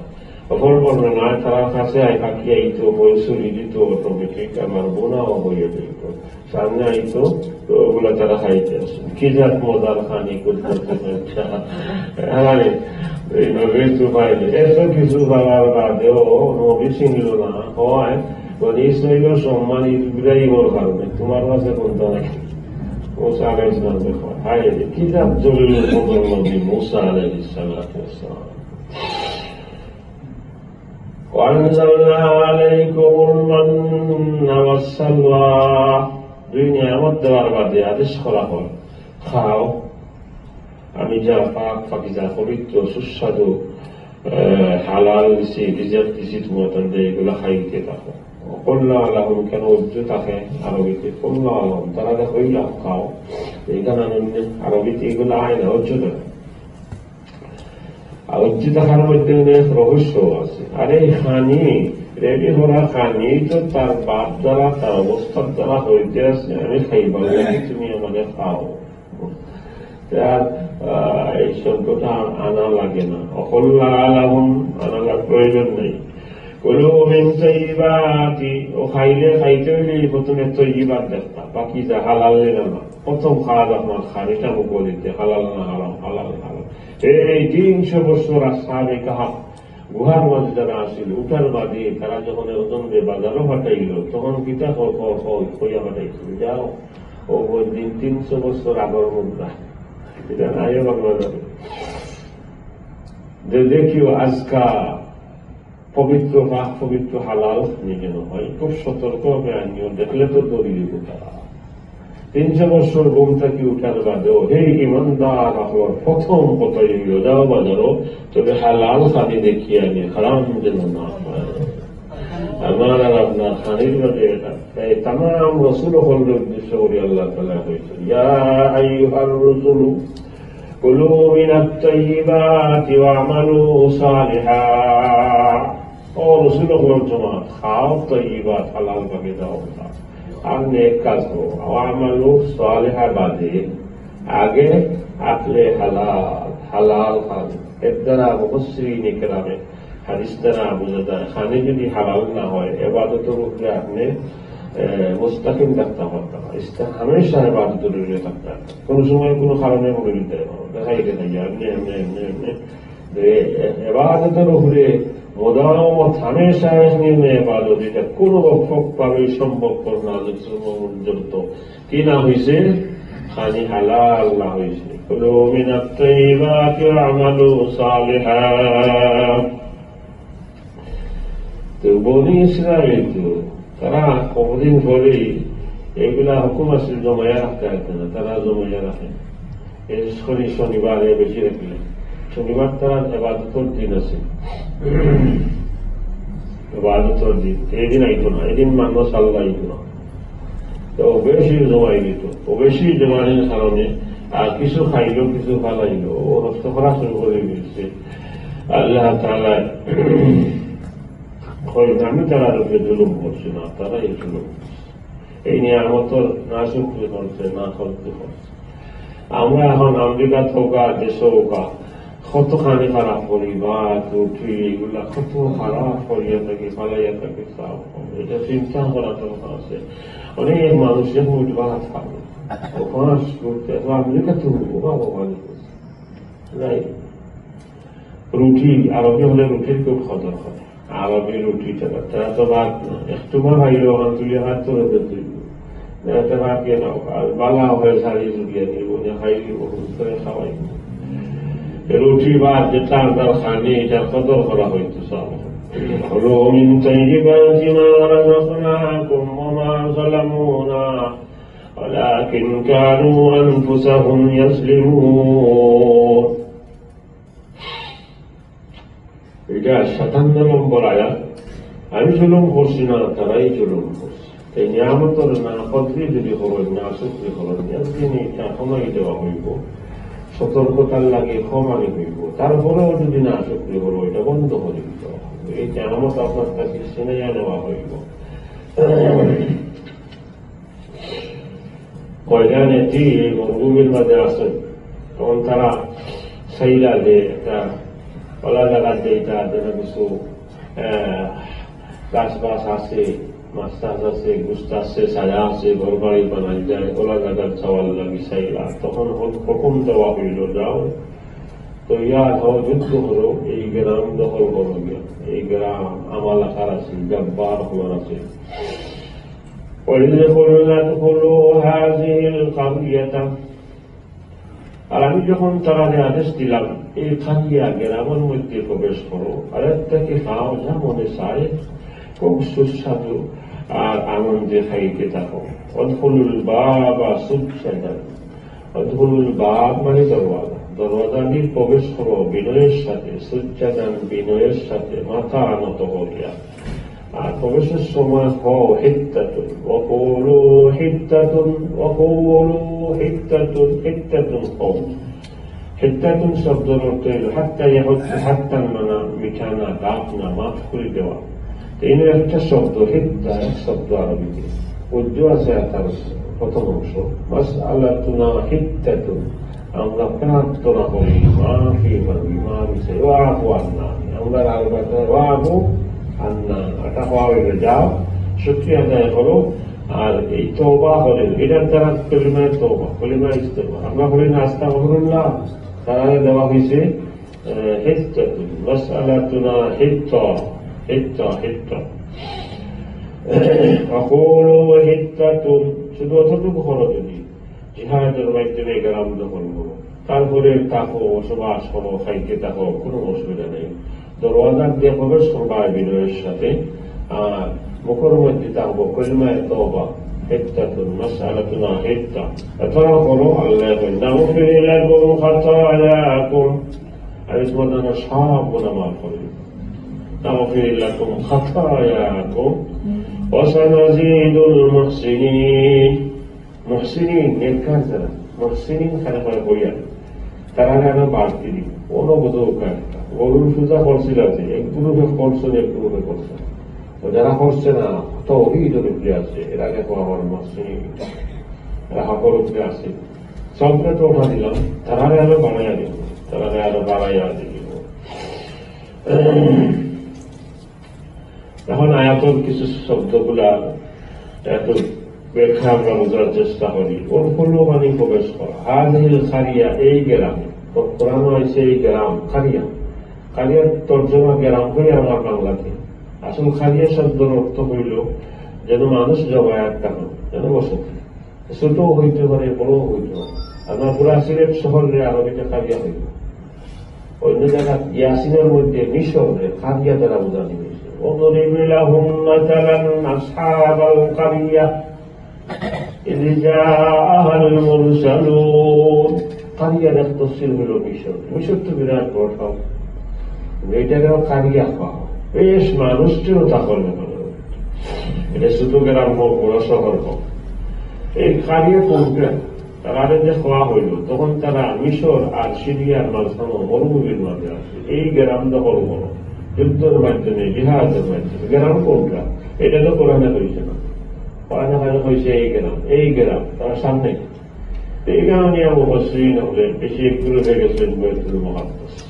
অপর বর্ণনায় তারা কাছে আই, পাখি আইতো, বই ছুরি দিত, অটোমেটিক আমার বোনাও হয়ে দিত। সামনে আইতো, তো ওগুলা তারা খাইতে আসে। কি জাত মজার খানি করতে পারছে। আরে, এই নবীর তো পাইলে এত কিছু পাওয়ার বাদেও নবী চিনল না। হয়, বনি ইসরাইলের সম্মান ইব্রাহিমর কারণে, তোমার কাছে কোনটা নাকি? মুসা আলাইহিস সালাম দেখো, হায় রে, কি জাত জলিল কদর নবী মুসা আলাইহিস সালাতু ওয়াস সালাম। وأنزلنا عليكم المن والسلوى। দুই নিয়ামত দেওয়ার বাদে আদেশ করা হয়, খাও। আমি যা পাক, পাকিজা, পবিত্র, সুস্বাদু, আহ, হালাল দিছি, রিজিক দিছি, তোমরা তাদের এগুলা খাইতে থাকো। وقلنا لهم, কেন উর্দু থাকে আরবিতে, قلنا لهم, তারা দেখো, এই লাভ খাও। এখানে আনন্দ আরবিতে এগুলা আয় না, উর্দু থাকে। আর উর্দু থাকার মধ্যে অনেক রহস্য আছে। আরে, খানি, রেডি করা খানি তো তার বাপ দ্বারা, তার অবস্থার দ্বারা হইতে আছে, আমি খাইবার লাগি, তুমি আমাকে খাও। তার, আহ, এই শব্দটা আনা লাগে না, وقلنا لهم আনার প্রয়োজন নেই। كلوا من طيبات, ও খাইলে, খাইতে হইলে এই প্রথমে তৈয়িবাত দেখতা, পাকিজা, হালাল না। প্রথম খাওয়া আপনার খানিটা মুখ দিতে, হালাল না হারাম, হালাল না হারাম। এই তিনশো বছর আসহাবে কাহাফ গুহার মাঝে যারা আসিল, উঠার বাদে তারা যখন একজনরে বাজারও পাঠাইল, তখন কিতা ক-, ক-, ক-, কইয়া পাঠাইছিল, যাও, ও ওই দিন তিনশো বছর আগর মুদ্রা। এটা নাই আমার বাজারে। যে দেখিও আজকা পবিত্র, পাক পবিত্র হালাল নিয়ে যেন হয়, খুব সতর্ক হবে আনিও, দেখলে তো দৌড়িয়ে দেবো তারা। তিনশো বছর ঘুম থাকি উঠার বাদেও হে ইমানদার অকলর প্রথম কথা অইলো, যাও বাজারো, তবে হালাল খানি দেখিয়া আনিও, হারাম যেন না হয়। আমার আর আপনার খানির বাদে এটা, তাই তামাম রসুল অকলর উদ্দেশ্য করি আল্লাহ তাআলা কইছইন, ইয়া আইয়ুহার রুসুলু কুলু মিনাত তাইয়িবাতি ওয়া'মালু সালিহা। ও রসুল অকলর জমাত, খাও তাইয়িবাত, হালাল ভাবে খাও। আর নেক কাজ করো। ওয়া'মালু সালিহা বাদে, আগে আকলে হালাল, হালাল খান। এর দ্বারা মুফাসসিরিনে কেরামে হাদিস দ্বারা বুঝা যায়, খানি যদি হালাল না হয়, এবাদতর উপরে আপনি, এ, মুস্তাকিম থাকতে পারতেন না। ইস্তা-, হামেশা এবাদতর উপরে থাকতে পারতেন। কোনো সময় কোনো কারণে মনে দিতে পারো, দেখাই দেখাই, এমনি, এমনি, এমনি, এমনি। এ, এ, এবাদতর উপরে মোদামত হামেশা এক নিয়মে এবাদত, এটা কোনো রকম ভাবেই সম্ভবপর না, যত সম্ভব পর্যন্ত কি না হইছে? খালি হালাল না হইছে। কুলু মিনাত তাইয়িবাতি ওয়া'মালু সালিহা। তো বনি ইসরাইল তো, তারা কতদিন পরেই এগুলা হুকুম আছিল জমাইয়া রাখতে হতো না, তারা জমাইয়া রাখে। এই শনি, শনিবারে বেশি রাখলে, শনিবার তারা এবাদতর দিন আছে, এবাদতর দিন, এই দিন আইতো না, এই দিন মানুষ আল্লাহ আইতো না। তো বেশি জমাই দিত, ও বেশি জমানির কারণে আর কিছু খাইলো, কিছু ফালাইলো, ও নষ্ট করা শুরু করে দিয়েছে। আল্লাহ তাআলা কইন, আমি তারার উপরে জুলুম করছি না, তারাই জুলুম করছে। এই নিয়ামতর নাশুকরি করছে, নাফরমানি করছে। আমরা এখন আমেরিকা থাকি, দেশে থাকি, কত খানি খারাপ করি, ভাত, রুটি, এগুলা কত খারাপ করিয়া থাকি, ফালাইয়া থাকি, সাফ করি। এটা চিন্তা করার দরকার আছে। অনেক মানুষ এখন ভাত খাবে, ওখানে করতে, এখন আমেরিকা তো বাবা, বাবা, নাই। রুটি, আরবি হলে রুটির খুব কদর করে। আরবি রুটি তারা, তারা তো ভাত না। একটু মা খাইলে ওখান তুলে হাত ধরে দিতে হইব। না, তারা ভাত খেয়ে নাও। আর বালা হয় শাড়ি জুড়িয়ে নিব, না খাই দিব, করে খাওয়াই দিব। এই রুটি ভাত যেটা আমরা খানি, এটার কদর করা হইতো সব। كلوا من طيبات ما رزقناكم وما ظلمونا ولكن كانوا أنفسهم يظلمون। এটা সাতান্ন নম্বর আয়াত। আমি জুলুম করছি না, তারাই জুলুম করছে। এই নিয়ামতর নাকদরি যদি করইন, নাশুকরি করইন, একদিন এটা কমাই দেওয়া হইব, সতর্কতার লাগি কমানি হইব। তারপরেও যদি নাশুকরি করো, এটা বন্ধ করে দিতে হবে। এই নিয়ামত আপনার কাছে ছিনাইয়া নেওয়া হইব। কয়লা নেতি এই মরুভূমির মাঝে আছে, তখন তারা সেইলা যে একটা ওলা জায়গা যে এটা যেন কিছু, আহ, চাষবাস আছে, মাছ চাষ আছে, গুস্ত আছে, ছায়া আছে, ঘর বাড়ি বানাই যায়, ওলা জায়গার চাওয়ার লাগি সেইলা। তখন হুক-, হুকুম দেওয়া হইল, যাও, তৈয়ার হও, যুদ্ধ করো, এই গ্রাম দখল করো গিয়া। এই গ্রাম আমালাকার আছে, জব্বার হওয়ার আছে। وإذ قلنا ادخلوا هذه القرية, আর আমি যখন তারারে আদেশ দিলাম, এই কারিয়া গ্রামের মধ্যে প্রবেশ করো, আর এর থেকে খাও যা মনে চায়, খুব সুস্বাদু আর আনন্দে খাইতে থাকো। ادخلوا الباب سجدا। ادخلوا الباب মানে দরওয়াজা, দরওয়াজা দিয়ে প্রবেশ করো বিনয়ের সাথে, سجدا বিনয়ের সাথে, মাথা নত করিয়া। আর প্রবেশের সময় কও حطة وقولوا حطة وقولوا حطة، حطة কও। حطة শব্দর অর্থ হইল حتى يحط، حطا মানে মিটানা, ঢাকনা, মাফ করে দেওয়া। তো এনে একটা শব্দ, حطة, এক শব্দ আরবিতে। উর্দু আছে আর তার প্রথম অংশ, مسألتنا حطة, আমরা প্রার্থনা করি, মাফি মাগি, মাফি চাই, واعف عنا, আমরা আরবিতে واعف عنا, এটা হওয়া হইলে যাও, শুকরিয়া আদায় করো, আর এই তওবা করেন, এটার দ্বারা কলিমায়ে তওবা, কলিমায়ে ইস্তেগফার। আমরা বলি না আস্তাগফিরুল্লাহ, তারারে দেওয়া হইছে, আহ, حطة, مسألتنا حطة, حطة, حطة। وقولوا حطة, শুধু অতটুকু করো যদি, জিহাদের মাধ্যমে গ্রাম দখল করো, তারপরে থাকো, বসবাস করো, খাইতে থাকো, কোনো অসুবিধা নেই। দরওয়াজা দিয়ে প্রবেশ করবা বিনয়ের সাথে, আর মুখের মধ্যে থাকবো কলিমায়ে তওবা, হিত্তাতুন, মাসআলাতুন হিত্তা। এতরা করো, আল্লায় কইন, "নাগফির লাকুম খাতায়াকুম।" আমি তোমাদের সব গুনাহ মাফ করি দিমু। "নাগফির লাকুম খাতায়াকুম ওয়া সানাজিদুল মুহসিনিন।" মুহসিনিন, নেককার যারা, মুহসিনিন খালি করে কইয়া, তারারে আরো বাড়তি দিমু। অন্য বোধ উপায় একটা। গরুর পূজা করছিলা যে, এক গ্রুপে করছে, এক গ্রুপে করছে। তো যারা করছে না, তৌহিদর উপরে আছে, এরা দেখো আমার মুহসিনিন, এরা হকর উপরে আছে। সবরে তো উঠা দিলাম, তারারে আরো বাড়াইয়া দিমু, তারারে আরো বাড়াইয়া দিমু। এখন আয়াতর কিছু শব্দগুলা একটু ব্যাখ্যা আমরা বুঝার চেষ্টা করি। ওদখুলু মানে প্রবেশ করা। হাযিহিল কারিয়া, এই গ্রামে। তো কোরআনো আইছে এই গ্রাম, কারিয়া। কারিয়ার তর্জমা গ্রাম করি আমার বাংলাতে। আসল কারিয়া শব্দর অর্থ হইল যেন মানুষ জমায়েত থাকো, যেন বসতি। ছোট হইতে পারে, বড় হইতে পারে। আমরা পুরা সিলেট শহরে আরবিতে কারিয়া হইল। অন্য জায়গা ইয়াসিনের মধ্যে মিশরে কারিয়া দ্বারা বোঝানো হয়েছে। "ওয়াদরিব লাহুম মাসালান আসহাবাল কারিয়া ইয জাআহাল মুরসালুন।" কারিয়ার এক তফসির হইল মিশর। মিশর তো বিরাট বড় শহর। এটাকেও কারিয়া কওয়া হয়। বেশ মানুষটিও তা করবে মনে হয়। এটা ছোট গ্রাম হোক, বড় শহর হোক। এই কারিয়া কোনটা? তারারে যে কওয়া হইল, তখন তারা মিশর আর সিরিয়ার মাঝখানো মরুভূমির মাঝে আছে। এই গ্রাম দখল করো, যুদ্ধর মাধ্যমে, জিহাদের মাধ্যমে। গ্রাম কোনটা? এটা তো কোরআনে হইছে না। কোরআনে খালি হইছে এই গ্রাম, এই গ্রাম, তারা সামনে। তো এই গ্রাম নিয়ে মুফাসসিরিন হলেন, বেশি একগুলো হয়ে গেছেন বাইতুল মুকাদ্দাস।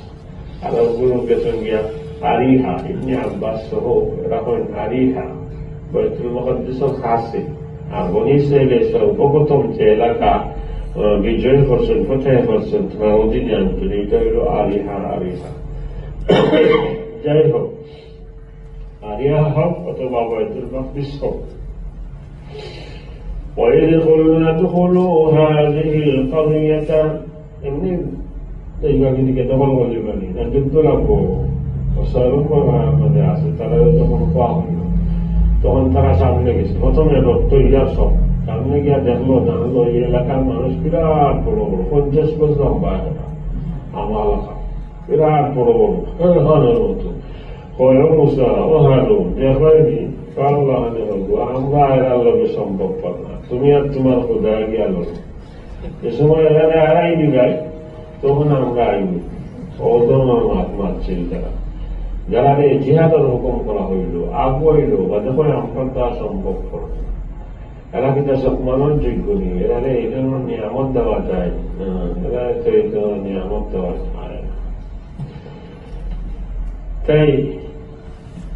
আর ওগুলো গেছেন গিয়া আরিহা, ইবনে আব্বাস সহ এরা হন আরিহা, বাইতুল মুকাদ্দাসর কাছে। আর বনি ইসরাইলে সর্বপ্রথম যে এলাকা, আহ, বিজয় করছেন, ফতেহ করছেন, তারা অধীনে আনছেন, এটা হলো আরিহা, আরিহা। যাই হোক, আরিহা হোক অথবা বাইতুল মাকদিস হোক। وإذ قلنا ادخلوا هذه القرية এমনি এইভাবে দিকে দখল করলে পারি না, যুদ্ধ লাগবো। অশ্বারোহণ করা আমাদের আছে, তারা যখন খোয়া হইল, তখন তারা সামনে গেছে। প্রথমে রক্ত ইয়ার সব সামনে গিয়া দেখলো, জানলো এই এলাকার মানুষ বিরাট বড় বড়, পঞ্চাশ গজ লম্বা একটা আমার এলাকা, বিরাট বড় বড়, হ্যাঁ, হ্যাঁ, মতো। কয়, "ও মুসা, ও হারুন, দেখবায়নি, আল্লাহ হানে হবো, আমরা আর আল্লাহকে সম্ভব পার না, তুমি আর তোমার খোদা গিয়া লড়ো।" যে সময় এরা আড়াই দিবায়, তখন আমরা আইব। অধর্ম মাত মারছিল তারা। যারা এই জিহাদের হুকুম করা হইল, আগুয়াইল, বা দেখো আমরা তা সম্ভব করব না। এরা কিন্তু সম্মানর যোগ্য নেই, এরা এই ধরনের নিয়ামত দেওয়া যায় না, এরা তো এই ধরনের নিয়ামত দেওয়া যায় না। তাই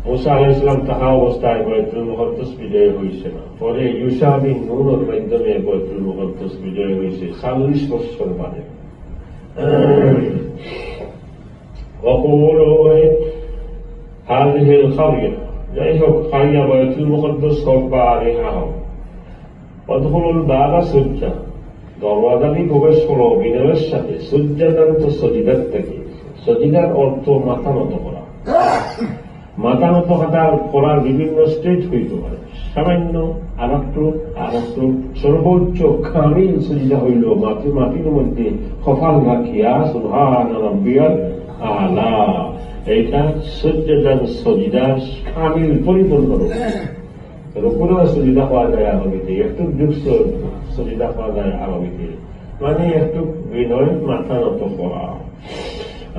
মুসা আলাইহিস সালাম থাকা অবস্থায় বাইতুল মুকাদ্দাস বিজয় হয়েছে না। পরে ইউশা বিন নুনের মাধ্যমে বাইতুল মুকাদ্দাস বিজয় হয়েছে চল্লিশ বছর বাদে। وقولوا هذه القرية, যাই হোক, কারিয়া বাইতুল মুকাদ্দাস হোক বা আরিহা হোক, ادخلوا الباب سجدا, দরওয়াজা দিয়ে প্রবেশ করো বিনয়ের সাথে, সুজ্জাদান তো সজিদার থেকে। সজিদার অর্থ মাথা নত করা। মাথা নত করা, করার বিভিন্ন স্টেজ হইতে পারে, সামান্য, আরাকটু, আরাকটু, সর্বোচ্চ কামিল সজিদা হইল মাটি, মাটির মধ্যে কপাল রাখিয়া সুবহান রাব্বিয়াল আলা। এইটা সুজ্জাদান সজিদার কামিল পরিপূর্ণ রূপ। রুকুরও সজিদা পাওয়া যায় আরবিতে, একটু জুকসো সজিদা পাওয়া যায় আরবিতে, মানে একটু বিনয়, মাথা নত করা।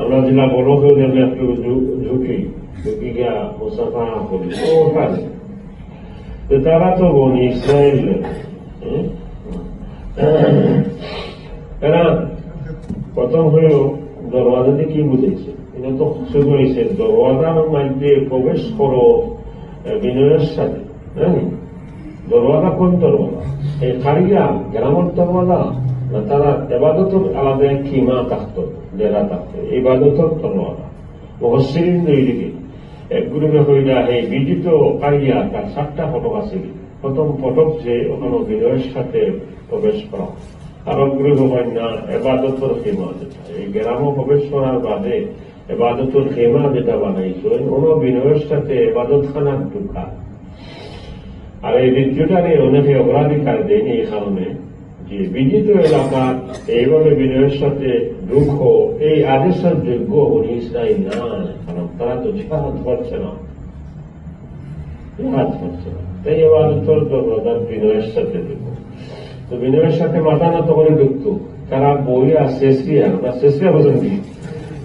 আমরা যেটা বড় হয়ে গেলে একটু ঝু-, ঝুঁকি, ঝুঁকি গিয়া মুসাফা করি, তো ওখানে। তো তারা তো বনি ইসরাইল, হুম? এরা প্রথম হইল দরওয়াজাতে কি বুঝাইছে? এটা তো শুরু হয়েছে, দরওয়াজার মধ্যে প্রবেশ করো, এ, বিনয়ের সাথে, হ্যাঁ? দরওয়াজা কোন দরওয়াজা? এই কারিয়া গ্রামের দরওয়াজা, না তারা এবাদতর আলাদা এক খিমা থাকতো, ডেরা থাকতো, ইবাদতর দরওয়াজা। মুফাসসিরিন দুই দিকে, এক গ্রুপে কইলা, এই বিজিত কারিয়া তার সাতটা ফটক আছে। প্রথম ফটক যে ওখানে বিনয়ের সাথে প্রবেশ করা, আর এক গ্রুপে কইন না, এবাদতর খিমা যেটা, এই গ্রামে প্রবেশ করার বাদে এবাদতর খেমা যেটা বানাইছো, অনো বিনয়ের সাথে এবাদতখানার ঢুকা। আর এই দ্বিতীয়টারে অনেকে অগ্রাধিকার দেন এই কারণে যে বিজিত এলাকা এইভাবে বিনয়ের সাথে ঢুকো, এই আদেশের যোগ্য বনি ইসরাইল না, কারণ তারা তো জিহাদ করছে না, জিহাদ করছে না। তাই এবার উত্তর তো প্রধান বিনয়ের সাথে ঢুকো। তো বিনয়ের সাথে মাথা নত করে ঢুকতো, তারা বইয়া শেষিয়া, আমরা শেষিয়া বলেন কি?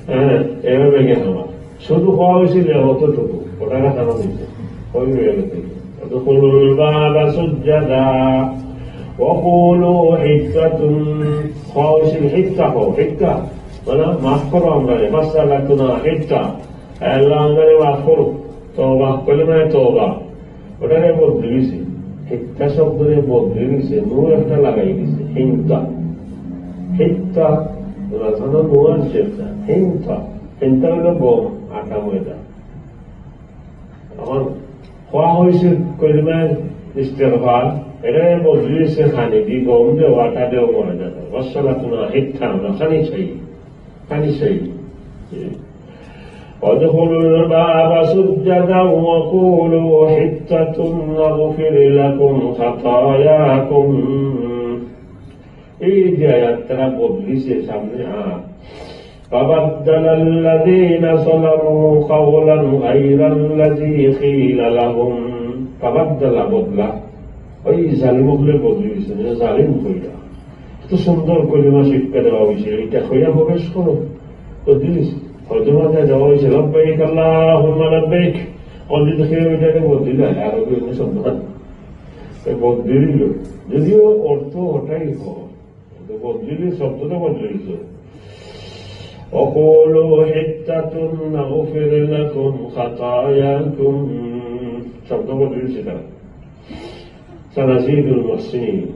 হ্যাঁ, এভাবে গেল আমার। শুধু কওয়া হয়েছিল অতটুকু, ওটাকে থামা দিতে। ওই হয়ে গেছে। ادخلوا الباب سجدا وقولوا حطة। কওয়া হয়েছিল হিত্তা কও, হিত্তা। মানে, মাফ করো আমরা, মাসসালাতুনা হিত্তা। আল্লাহ, আমরা মাফ করো। তওবা, কলিমায়ে তওবা। ওটারে বদলি দিছে। হিত্তা শব্দরে বদলি দিছে, নূর একটা লাগাই দিছে। হিন্তা। হিত্তা, রাজানো নূর আনছে একটা। হিন্তা। হিন্তা হলো গম, আটা, ময়দা। এখন কওয়া হয়েছে কলিমায়ে ইস্তেগফার, এটারে বদলি দিছে খানি দি, গম দেও, আটা দেও, ময়দা দেও। মাসসালাতুনা হিত্তা, আমরা খানি চাই। পানি চাই। ادخلوا الباب سجدا وقولوا حطة نغفر لكم خطاياكم। এই যে আয়াত তারা বদলিছে সামনে আর। فبدل الذين ظلموا قولا غير الذي قيل لهم। তাবাদ্দালা বদলা। ওই জালিম হকলে বদলি দিছে, যে জালিম কইরা। এত সুন্দর কলিমা শিক্ষা দেওয়া হয়েছিল, এটা কইয়া প্রবেশ করো। তো দিস, হয়তো মাথায় দেওয়া হয়েছে, "লাব্বাইক আল্লাহুম্মা লাব্বাইক।" অজিত খেয়ে ওইটাকে বদলি দেয়, আরো বিভিন্ন শব্দ আছে। তো বদলি দিল। যদিও অর্থ ওটাই হয়, তো বদলি দিল, শব্দটা বদলি দিল। وقولوا حطة نغفر لكم خطاياكم। শব্দ বদলি দিচ্ছে তারা। সানাজিদুল মুহসিনিন।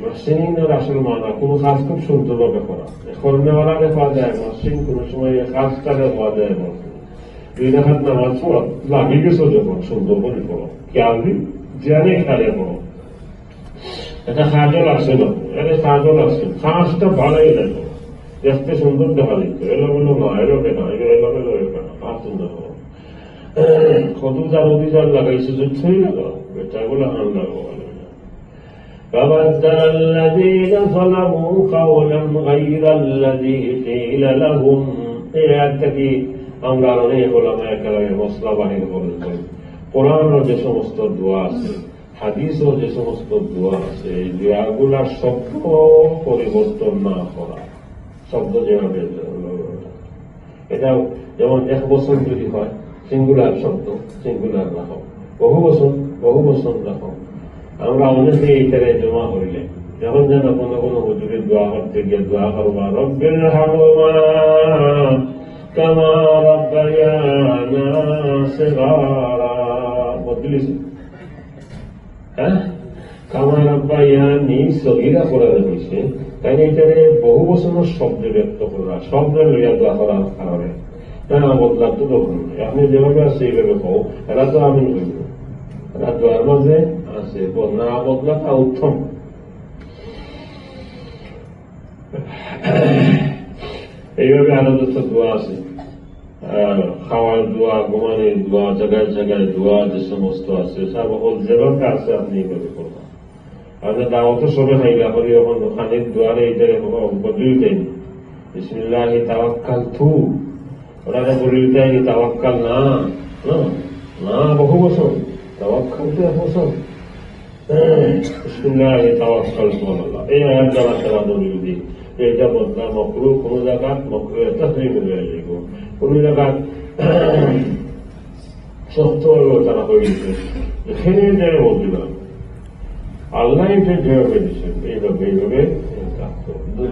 মুহসিনিনের আসল মানা কোনো কাজ খুব সুন্দরভাবে করা। করনেওয়ালারে কওয়া যায় মুহসিন, কোনো সময় এই কাজটারে কওয়া যায় মুহসিন। দুই রাকাত নামাজ পড়া, লাগি গেছো যখন সুন্দর করে পড়ো। খেয়াল দি, ধ্যানে খেয়ালে পড়ো। এটা কাজও লাগছে না, এটা কাজও লাগছে। কাজটা ভালোই লাগবে। দেখতে সুন্দর দেখা দিত। এলোমেলো না, এলো কেন? এলো, এলোমেলো এলো কেন? কাজ সুন্দর করো। কত যার অভিযান লাগাইছে, যে ছুঁই লাগাও। বেটাগুলো হান লাগাও, ভালো না। فبدل الذين ظلموا قولا غير الذي قيل لهم। এই আয়াতটা কি আমরা অনেক ওলামায়ে কেরামের মসলা বাহির করেন। কোরআনর যে সমস্ত দোয়া আছে, হাদিসও যে সমস্ত দোয়া আছে, এই দোয়াগুলার শব্দ পরিবর্তন না করা, শব্দ যেভাবে আছে, এটাও যেমন এক বচন যদি হয়, সিঙ্গুলার শব্দ, সিঙ্গুলার রাখো, বহু বচন, বহু বচন রাখো। আমরা অনেকে এইটারে জমা হইলে, যখন যেন কোনো কোনো হুজুরে দোয়া করতে গিয়ে দোয়া করবা, "রব্বির হামহুমা কামা রাব্বায়ানা সিগারা।" বদলিস হ্যাঁ? কামা রাব্বায়ানি সগীরা করা হয়েছে, তাই এটারে বহু বচনর শব্দে ব্যক্ত করা, শব্দ লইয়া দোয়া করার কারণে। না, না, বদলার তো দরকার নাই। আপনি যেভাবে আছে এইভাবে কও, এরা তো আমি হইব। এরা দোয়ার মাঝে আছে, ব-, না বদলাটা উত্তম। এইভাবে আরো যত দোয়া আছে, আহ, খাওয়ার দোয়া, ঘুমানির দোয়া, জাগায় জাগায় দোয়া, যে সমস্ত আছে, সব হল যেভাবে আছে আপনি এইভাবে করবেন। আপনি দাওয়াতর সময় খাইলা করি, এখন খানির দোয়ারে এইটারে বদলি দেন। বিসমিল্লাহি তাওয়াক্কালতু। ওটারে বদলি দেন, তাওয়াক্কাল না, না, না, বহু বচন। তাওয়াক্কালতু এক বচন। বিসমিল্লাহি তাওয়াক্কালতু আলাল্লাহ। এই আয়াত দ্বারা তারা দলিল দিই যে এটা বদলা মকরুহ, কোনো জায়গা মকরুহ তাহরিম হয়ে যাইব, কোনো জায়গা শক্ত হলেও তারা হয়ে গেছে। এখানে এটা বলতে পারবো। আল্লাহ এটা যেভাবে দিচ্ছেন, এইভাবে, এইভাবে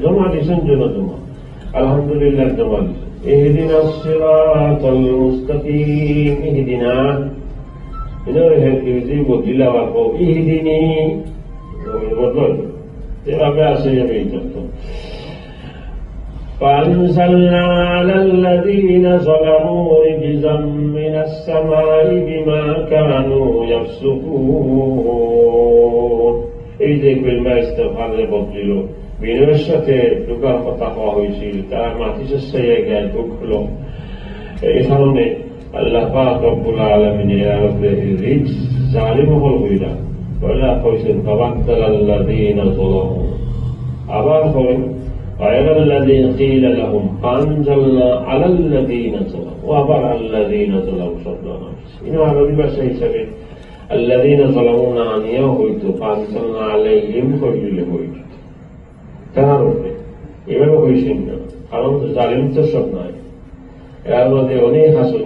জমা দিচ্ছেন, যেন জমা। আলহামদুলিল্লাহ, জমা দিচ্ছেন। ইহদিনাস সিরাতাল মুস্তাকিম, ইহদিনা। এটা ওই হে-, ইংরেজি বদলিলে আবার কও, ইহদিনি। ওই বদল। এভাবে আসে যাবে এই তত্ত্ব। فأنزلنا على الذين ظلموا رجزا من السماء بما كانوا يفسقون। এই যে কলিমা ইস্তেগফারে বদলিল, বিনয়ের সাথে ঢুকার কথা কওয়া হয়েছিল, তারা মাটি শেষ জায়গায় ঢুকলো। এই কারণে আল্লাহ পাক রব্বুল আলামিন এর আলোকে রিজ জালিম হল হইলা। ওলা কইছেন, "ফাবাদদালাল্লাযীনা যালামু।" আবার কইন, "গায়রাল্লাযী কিলা লাহুম ফাআনজালনা আলাল্লাযীনা যালামু।" ও আবার আল্লাযীনা যালামু শব্দ আনা হইছে। ইনো আরবি ভাষা হিসাবে আল্লাযীনা যালামু না আনিয়াও হইতো, "ফাআনজালনা আলাইহিম" কইলে হইতো। তারার উপরে। এভাবে কইছেন না। কারণ জালিম তো সব নাই। এর মধ্যে অনেক আছে।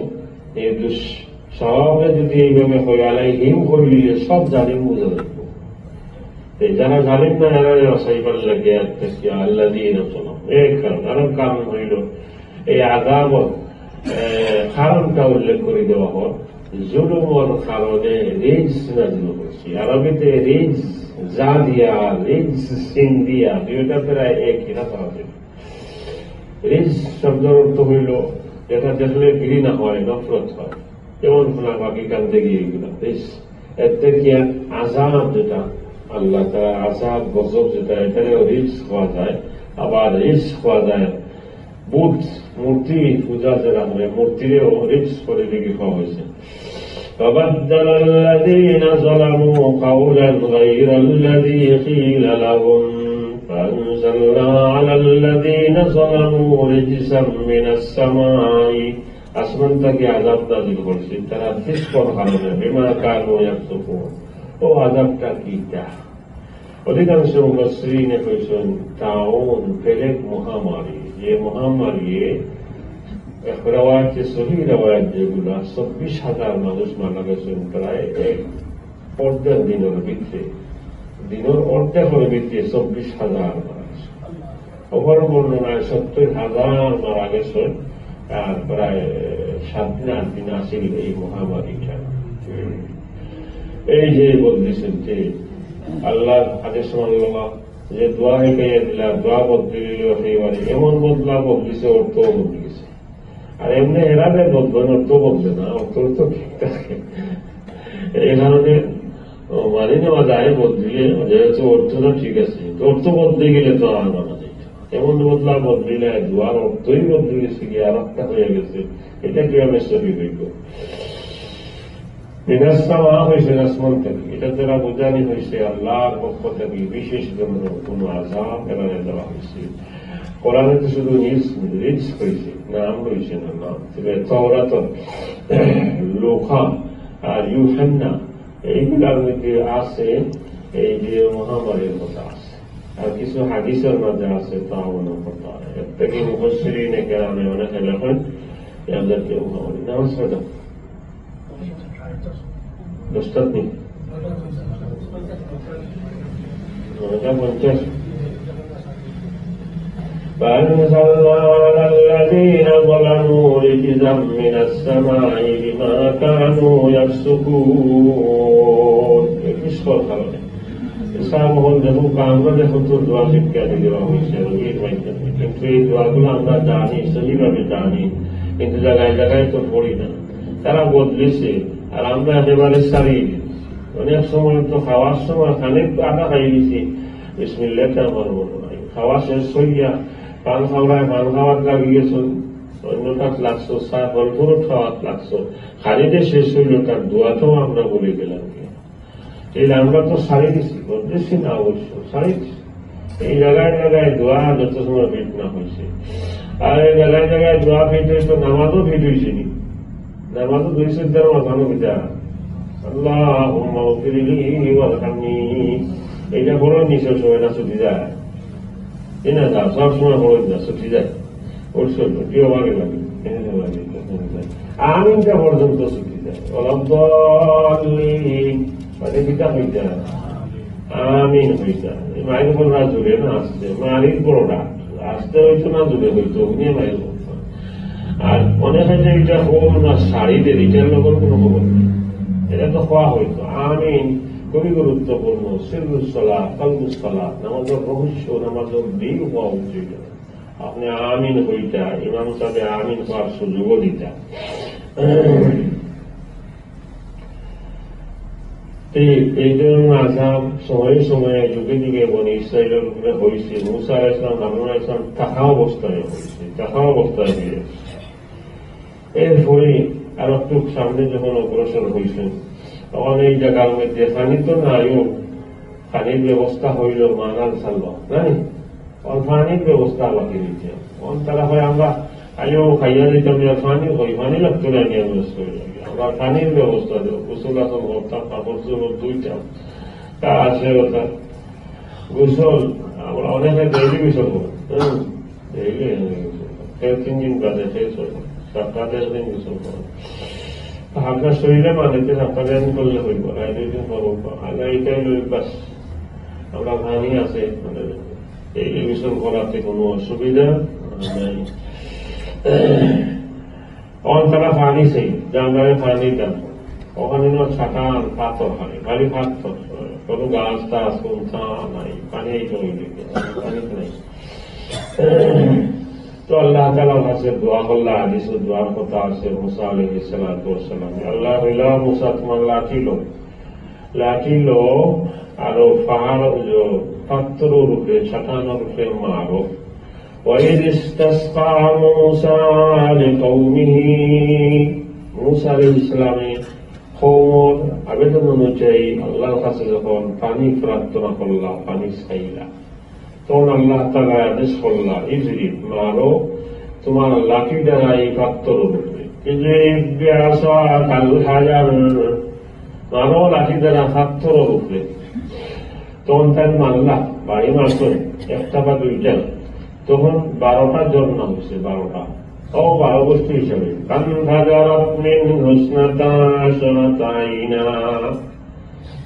এই দুঃস্বভাবে যদি এইভাবে হয়, আলাইহিম করিলে সব জালিম বুঝা যাইব। এই যারা জালিম না, এরা বাঁচাইবার লাগে আর কি আল্লাযীনা যালামু। এক কারণ। আরেক কারণ হইল, এই আযাব, এ, কারণটা উল্লেখ করে দেওয়া হয়। জুলুমর কারণে রিজস নাজিল করছি। আরবিতে রিজস জাদিয়া, রিজস সিন্দিয়া, দুইটা প্রায় একই কথা আছে। রিজস শব্দের অর্থ হইল যেটা দেখলে ঘৃণা হয়, নফরত হয়, যেমন সোনা পাখি কান্দে গিয়ে এগুলা রিজস। এর থেকে আযাব যেটা, আল্লাহ তাআলার আযাব, গজব যেটা, এটারেও রিজস কওয়া যায়, আবার রিজস কওয়া যায় বুত, মূর্তি পূজা যেটা করে, মূর্তিরেও রিজস করে দেখি কওয়া হয়েছে। فبدل الذين ظلموا قولا غير الذي قيل لهم فأنزلنا على الذين ظلموا رجزا من السماء। আসমান থেকে আযাব নাজিল করছি তারা ফিসকের কারণে, বিমা কানু ইয়াফসুকুন। ও আযাবটা কিতা? অধিকাংশ মুফাসসিরিনে কইছেন, তাউন, প্লেগ মহামারী, যে মহামারী এক রেওয়ায়েতে, সহি রেওয়ায়েত যেগুলা, চব্বিশ হাজার মানুষ মারা গেছেন প্রায় এক অর্ধেক দিনের ভিতরে, দিনের অর্ধেকের ভিতরে চব্বিশ হাজার মারা গেছে। অপর বর্ণনায় সত্তর হাজার মারা গেছে, আর প্রায় সাত দিন আট দিন আছিল এই মহামারীটা। এই যে বদলিছেন, যে আল্লাহর আদেশ মানল না, যে দোয়া হেঁটে দিলা, দোয়া বদলে দিল একেবারে, এমন বদলা বদলিছে, অর্থ বদলিছে। আর এমনি এরা যে বদলে, অর্থ বদলে না, অর্থ তো ঠিক থাকে। এই কারণে, ও, মানি নেওয়া যায় বদলিলে, যেহেতু অর্থটা ঠিক আছে, তো অর্থ বদলে গেলে তো আর মানা যায় না। এমন বদলা বদলিলে দোয়ার অর্থই বদলে গেছে, কি আর একটা হয়ে গেছে, এটা কিভাবে সহি হইব? মিনাস সামা হইছে আসমান থেকে। এটা দ্বারা বোঝানি হইছে আল্লাহর পক্ষ থেকে বিশেষ জন্য কোনো আযাব এখানে দেওয়া হয়েছে। কোরআনে তো শুধু রিজস, রিজস হইছে, নাম রইছে না, নাম। তবে তাওরাত, লুকা আর ইউহান্না এইগুলার মধ্যে আছে এই যে মহামারীর কথা আছে। আর কিছু হাদিসের মধ্যে আছে তাউনের কথা। এর থেকে মুফাসসিরিনে কেরামে অনেকে লেখেন যে আমাদেরকে মহামারী নামাজ পড়া দশটার দিন। নয়টা পঞ্চাশ। فأنزلنا على الذين ظلموا رجزا من السماء بما كانوا يفسقون। এই ফিসকের কারণে। সাহাবাগণ দেখুন, আমরা দেখুন তো দোয়া শিক্ষা দিয়ে দেওয়া হয়েছে, নবীর মাধ্যমে। কিন্তু এই দোয়াগুলো আমরা জানি, সহিভাবে জানি, কিন্তু জায়গায় জায়গায় তো পড়ি না। তারা বদলেছে, আর আমরা একেবারে ছাড়িয়ে দিচ্ছি। অনেক সময় তো খাওয়ার সময় খানিক আটা খাই দিছি, বিসমিল্লাহটা আমার মনে নাই। খাওয়া শেষ হইয়া পান খাওয়ায়, পান খাওয়াত লাগি গেছে, অন্যটাত লাগছে, চা ফল ফ্রুট খাওয়াত লাগছে, খানিতে শেষ হইল, তার দোয়াটাও আমরা বলে গেলাম। এই আমরা তো ছাড়ি দিছি, বদলেছি না অবশ্য, ছাড়ি দিছি। এই জায়গায় জায়গায় দোয়া যত সময় ফিট না হয়েছে, আর এই জায়গায় জায়গায় দোয়া ফিট হয়েছে, নামাজও ফিট হয়েছে নি। নামাজও দুই সিজদার মাঝখানো বিচার, "আল্লাহুম্মা গফিরলি ওয়ারহামনি।" এইটা বড় নিচের সময় না ছুটি যায়, এই না যা, সব সময় বড় না ছুটি যায়। ওর সব প্রিয় লাগে লাগে, এখানে লাগে, ওখানে লাগে। আমিনটা পর্যন্ত ছুটি যায়। ওয়ালাদ্দাল্লিন, মানে কিতা হইতা? আমিন হইতা। এই মাইক্রোফোন রাত জুড়ে না আসছে, মারির বড় ডাক। আসতে হইতো না জুড়ে হইতো, উনি মাইক্রোফোন। আর অনেকে যে এটা খবর না শাড়ি দের, এটার লোকের কোনো খবর নেই। এটা তো খোয়া হইতো। আমিন খুবই গুরুত্বপূর্ণ। সিররুস সালাত, কলবুস সালাত, নামাজের রহস্য, নামাজের দিল হওয়া উচিত। আপনি আমিন হইতা, ইমাম সাহেব আমিন হওয়ার সুযোগও দিতা। এই, এই ধরনের আযাব সময়ে সময়ে যুগে যুগে বনি ইসরায়েলের উপরে হয়েছে। মুসা আলাইহিস সালাম, হারুন আলাইহিস সালাম থাকা অবস্থায় হয়েছে, থাকা অবস্থায় হয়েছে। এরপরে আর একটু সামনে যখন অগ্রসর হয়েছেন, তখন এই জাগার মধ্যে পানি তো নাই, পানির ব্যবস্থা অইলো মানার সাল্লা, নাই? অখন পানির ব্যবস্থা বাকি রইছে। অখন তারা কয়, "আমরা আইও খাইয়া দিতাম, আর পানি কই, পানি লাগতো না, নিয়ে নষ্ট অই যাবে। আমরা পানির ব্যবস্থা দেও, গোসল আসল করতাম, কাপড় চোপড় ধুইতাম।" তা আছে ওটা। গোসল, আমরা অনেকে ডেইলি গোসল করি। হুম, ডেইলি আমি গোসল করি। ফের তিন দিন বাদে, ফের ছয় দিন। সপ্তাহে এক দিন গোসল করি। হালকা শরীরে মানে, তো সপ্তাহে একদিন করলে অইবো, আর দুই দিন করবো। আর এটাই অভ্যাস। আমরা পানি আছে, মানে, ডেইলি গোসল করাতে কোনো অসুবিধা নাই। অখন তারা পানি চাই, জানলায় পানি দেন। অখানো ছাটা আর পাথর খালি, খালি পাথর। কোনো গাছ টাছ কোনটা নাই, পানি এই তো অই গেছে, পানি তো নাই। তো আল্লাহ তাআলার কাছে দোয়া করলা, হাদিসে দোয়ার কথা আছে, মুসা আলাইহিস সালাতু ওয়াস সালাম, "আল্লাহ, কইলা, মুসা, তুমার লাঠি লও, লাঠি লও, আর পাহাড়, ওই যে পাথরর উপরে, ছাটানোর উপরে মারো।" وإذ استسقى موسى لقومه, মুসা আলাইহিস সালামে কওমর আবেদন অনুযায়ী আল্লাহর কাছে যখন পানি প্রার্থনা করলা, পানি চাইলা, তখন আল্লাহ তাআলা আদেশ করলা, "ইজরিব, মারো তুমার লাঠি দ্বারা এই পাথরর উপরে।" ইজরিব বিআসাকাল হাজার, মারো লাঠি দ্বারা পাথরর উপরে। তখন তাইন মারলা, বাড়ি মারছইন, একটা বা দুইটা, তখন বারোটা ঝর্ণা অইছে, বারোটা। ও বারো গোষ্ঠী হিসাবে। فانفجرت منه اثنتا عشرة عينا।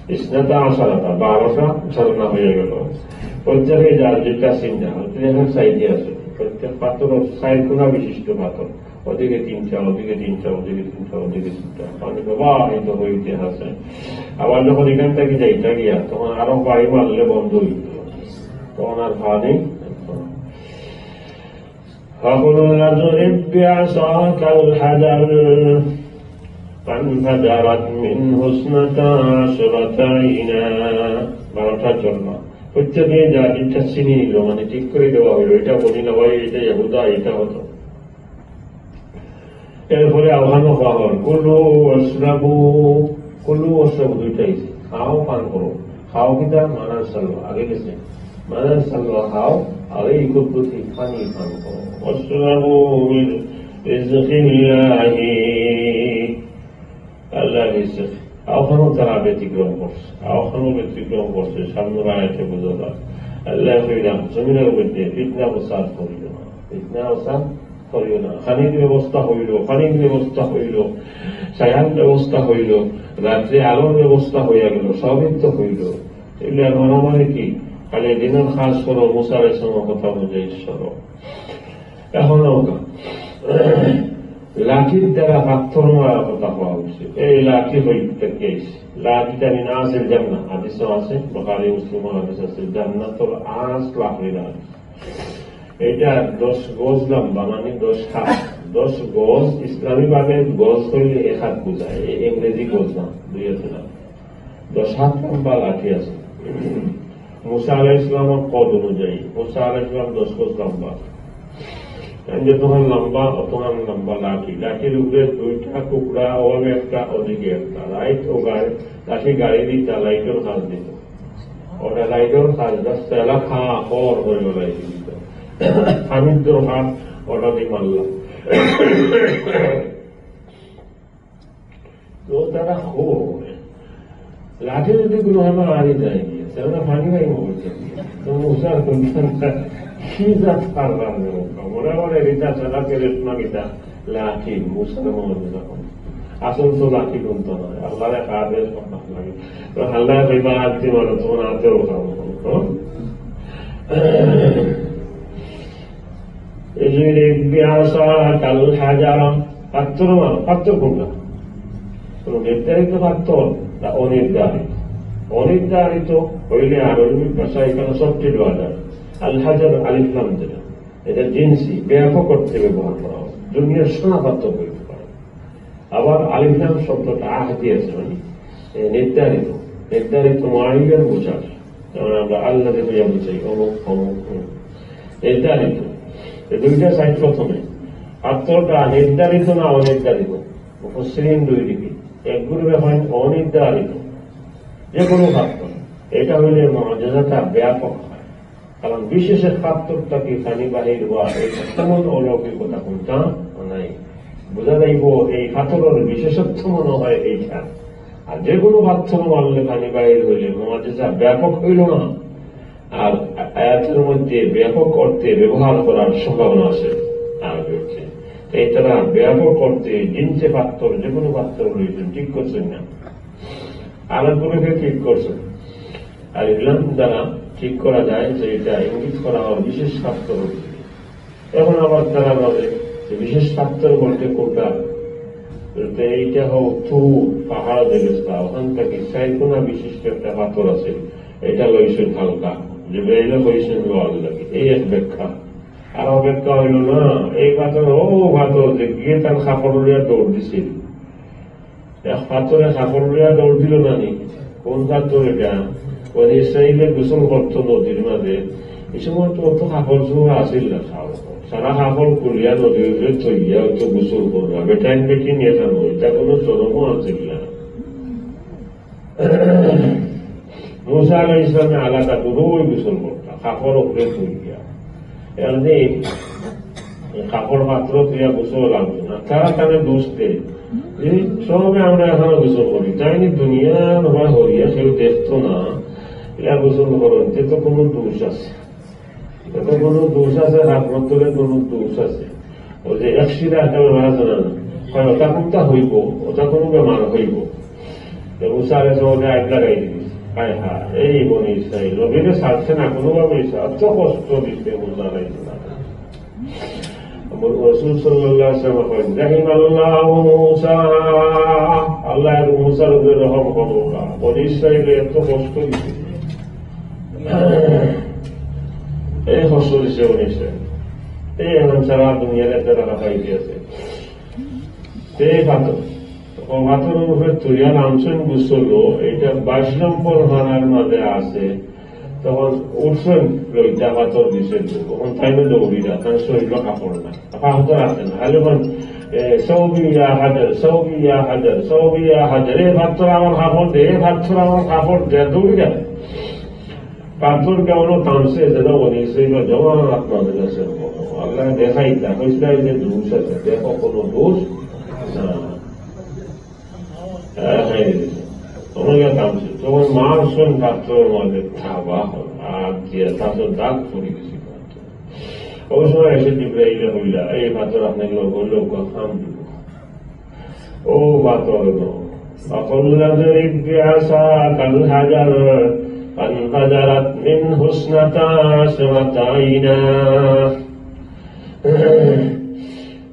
اثنتا عشرة, বারোটা ঝর্ণা অইয়া গেল। প্রত্যেকে যার যেটা চিন্তা, প্রত্যেক সাইডে আছে, প্রত্যেক পাথর চাইর কোনা বিশিষ্ট পাথর। ওদিকে তিনটা, ওদিকে তিনটা, ওদিকে তিনটা, ওদিকে তিনটা। পানি প্রবাহিত অইতে আছে। আবার যখন এখান থাকি যাইতা গিয়া, তখন আরো বাড়ি মারলে বন্ধ অইতো। তখন আর পানি। فقلنا اضرب بعصاك الحجر فانفجرت منه اثنتا عشرة عينا। বারোটা ঝর্ণা। প্রত্যেকে যার যেটা চিনি নিল, মানে ঠিক করি দেওয়া অইলো, এটা বনি নবী, এটা ইহুদা, এটা হতো। এরপরে আহ্বানও কওয়া অইলো, "কুলু ওয়াশরাবু।" কুলু ওয়াশরাবু দুইটাই, খাও, পান করো। খাও কিতা? মানার সালওয়া, আগে গেছে। মানার সালওয়া খাও, আর এই কুদরতি পানি পান করো। ওয়াশরাবু মিন রিজকিল্লাহি। আল্লাহর রিজিক। অখানো তারা ব্যতিক্রম করছে, অখানো ব্যতিক্রম করছে, সামনের আয়াতে বুঝা যায়। আল্লাহ কইরা, "জমিনের মধ্যে ফিতনা ফসাদ করিও না, ফিতনা ফসাদ করিও না।" পানির ব্যবস্থা অইলো, পানির ব্যবস্থা অইলো, ছায়ার ব্যবস্থা অইলো, রাত্রে আলোর ব্যবস্থা অইয়া গেল, সবই তো অইলো। এগুলা মারামারি কি? খালি দিনের কাজ করো, মুসা আলাইহিস সালামের কথা অনুযায়ী চলো। এখন ওটা লাঠির দ্বারা পাথর মারার কথা কওয়া অইছে। এই লাঠি অইতে কি অইছে? লাঠিটা মিন আসাল জান্নাহ, হাদিসও আছে, বুখারী মুসলিমর হাদিস আছে, জান্নাতুল আস লাঠির আস। এটা দশ গজ লম্বা, মানে দশ হাত। দশ গজ, ইসলামী ভাবে গজ অইলে এক হাত বুঝায়, এ ইংরেজি গজ না, দুই হাত না। দশ হাত লম্বা লাঠি আছে। মুসা আলাইহিস সালামের কদ অনুযায়ী, মুসা আলাইহিস সালাম দশ গজ লম্বা। তাইন যতখান লম্বা, অতখান লম্বা লাঠি। লাঠির উপরে দুইটা টুকরা, ওভাবে একটা, ওদিকে একটা। লাইট ও গাড়ি, লাঠি গাড়ি দিতা, লাইটর কাজ দিত। ওটা লাইটর কাজ, রাস্তা এলাকা খর করে লাইট দিত। পানির দরকার, ওটা দিয়ে মারলাম। তো তারা খো-, লাঠি যদি কোনো আমার আড়ি যায় গিয়া, তাহলে পানি পাই মনে হচ্ছে। তো মুসার সন্তানরা কি জাত পারলাম রে বাবা? মনে মনে রিতা সারা কে রেশমা গীতা লাঠি, মুসার মনে যখন। আসল তো লাঠি কোন তো নয়, আল্লাহরে কাদের কথা লাগে। তো আল্লাহ কইবা, "আনতে মারো, তোমার হাতেও খাবো।" তো? এই যে রে বিআসাকাল হাজার, পাথর মারো, পাথর কোনটা? কোনো নির্ধারিত পাথর না অনির্ধারিত? অনির্ধারিত অইলে আরবি ভাষায় এখানে সবটি দেওয়া যায়। আল হাজার আলিফ লাম যেটা, এটা জিনসি, ব্যাপক অর্থে ব্যবহার করা হয়। দুনিয়ার সোনা পাথর বলতে পারে। আবার আলিফ লাম শব্দটা আহদি আছে, মানে, এ, নির্ধারিত, নির্ধারিত মুআয়্যান বোঝার। যেমন আমরা আল্লাহ দেখে বুঝাই, অমুক, অমুক, হুম। নির্ধারিত। এই দুইটা সাইড প্রথমে। পাথরটা নির্ধারিত না অনির্ধারিত? মুফাসসিরিন দুই দিকে। এক গ্রুপে হয় অনির্ধারিত, যে কোনো পাথর। এটা হইলে মুজিজাটা ব্যাপক হয়, কারণ বিশেষ এক পাথর থাকি পানি বাহির হওয়া এই তেমন অলৌকিকতা কোনটা নাই। বোঝা যাইব এই পাথরের বিশেষত্ব মনে হয় এইটা। আর যে কোনো পাথর মারলে পানি বাহির হইলে মুজিজা ব্যাপক হইল না। আর আয়াতের মধ্যে ব্যাপক অর্থে ব্যবহার করার সম্ভাবনা আছে। আর হচ্ছে এই তারা ব্যাপক অর্থে জিনসে পাথর, যে কোনো পাথর রয়েছেন, ঠিক করছেন না। আর এক গ্রুপে ঠিক করছেন। আর ইলম দ্বারা ঠিক করা যায় যে এটা ইঙ্গিত করা হয় বিশেষ পাথর। এখন আবার তারা বলে যে বিশেষ পাথর বলতে কোনটা? বলতে এইটা হোক তুর পাহাড় দেখেছে, ওখান থেকে চাইকোনা বিশিষ্ট একটা পাথর আছে, এটা লইছেন হালকা, জিব্রাইলে কইছেন লো আল্লাহ। এই এক ব্যাখ্যা। আর ব্যাখ্যা হইল না, এই পাথর, ও পাথর যে গিয়ে তার কাপড় লইয়া দৌড় দিছিল, এক পাথরে কাপড় লইয়া দৌড় দিল না নি? কোন পাথর এটা? ওই ইসরায়েলে গোসল করতো নদীর মাঝে, এই সময় তো অত কাপড় চোপড় আসিল না, সারা কাপড় খুলিয়া নদীর উপরে থইয়া অত গোসল করলা। বেটাইন বেটি নিয়ে খানো, এটা কোনো শরমও আসিল না। মুসা আলাইহিস সালামে আলাদা দূরই গোসল করতা, কাপড় উপরে থইয়া। এমনি কাপড় পাথর থইয়া গোসল লাগতো না। তারা তাদের দোষ দেয় যে সবে আমরা এখানে গোসল করি, তাই নি দুনিয়ার হওয়া হইয়া কেউ দেখতো না, এরা গোসল করেন, তে তো কোনো দোষ আছে। এতে কোনো দোষ আছে, হাত মাতলে কোনো দোষ আছে। ওই যে এক সিরা একটা বেমার আছে না, হয় ওটা কোনটা হইব, ওটা কোনো বেমার হইব। তো মুসা আলাইহিস সালামে আইব লাগাই দিবি। হায় হায়, এই বনি ইসরাইল, নবীরে ছাড়ছে না কোনোভাবে, অত কষ্ট দিছে মুসা আলাইহিস সালাম। রসুল সাল্লাল্লাহু আলাইহি ওয়াসাল্লাম কইন, "রাহিমাল্লাহু মুসা।" আল্লাহ মুসার উপরে রহম করুক। বনি ইসরাইলে এত কষ্ট দিছে। এই কষ্ট দিছে বনি ইসরাইল। এই এখন সারা দুনিয়ার একটা রাখা পাই গেছে। এই পাথর, ও পাথরের উপরে তুলিয়া নামছেন গোসল, এটা বাইশ নম্বর পারার মাঝে আছে। তখন উঠছেন, লইতা পাথর দিছে, তখন তাইলে দৌড়ি যা, তার শরীরে কাপড় না, পাথর আছে না। খালি এখন, এ, "সৌবি ইয়া হাজার, সৌবি ইয়া হাজার, সৌবি ইয়া হাজার, এ পাথর আমার কাপড় দে, এ পাথর আমার কাপড় দে", দৌড়ি যা। পাথর কেমন থামছে, যেন বনি ইসরাইল জমা আপনাদের কাছে। আল্লাহ দেখাই তা, কইসলাই যে দোষ আছে, দেখো কোনো দোষ না। হ্যাঁ, হ্যাঁ, তখন গিয়া থামছে। তখন মারছেন পাথরের মাঝে থাবা, আর দিয়া তাতে দাগ পড়ে গেছে পাথর। ওই সময় এসে জিব্রাইলে কইলা, "এই পাথর আপনাকে লোক, লোক খাম দিব।" ও পাথর গো। فقلنا اضرب بعصاك الحجر فانفجرت منه اثنتا عشرة عينا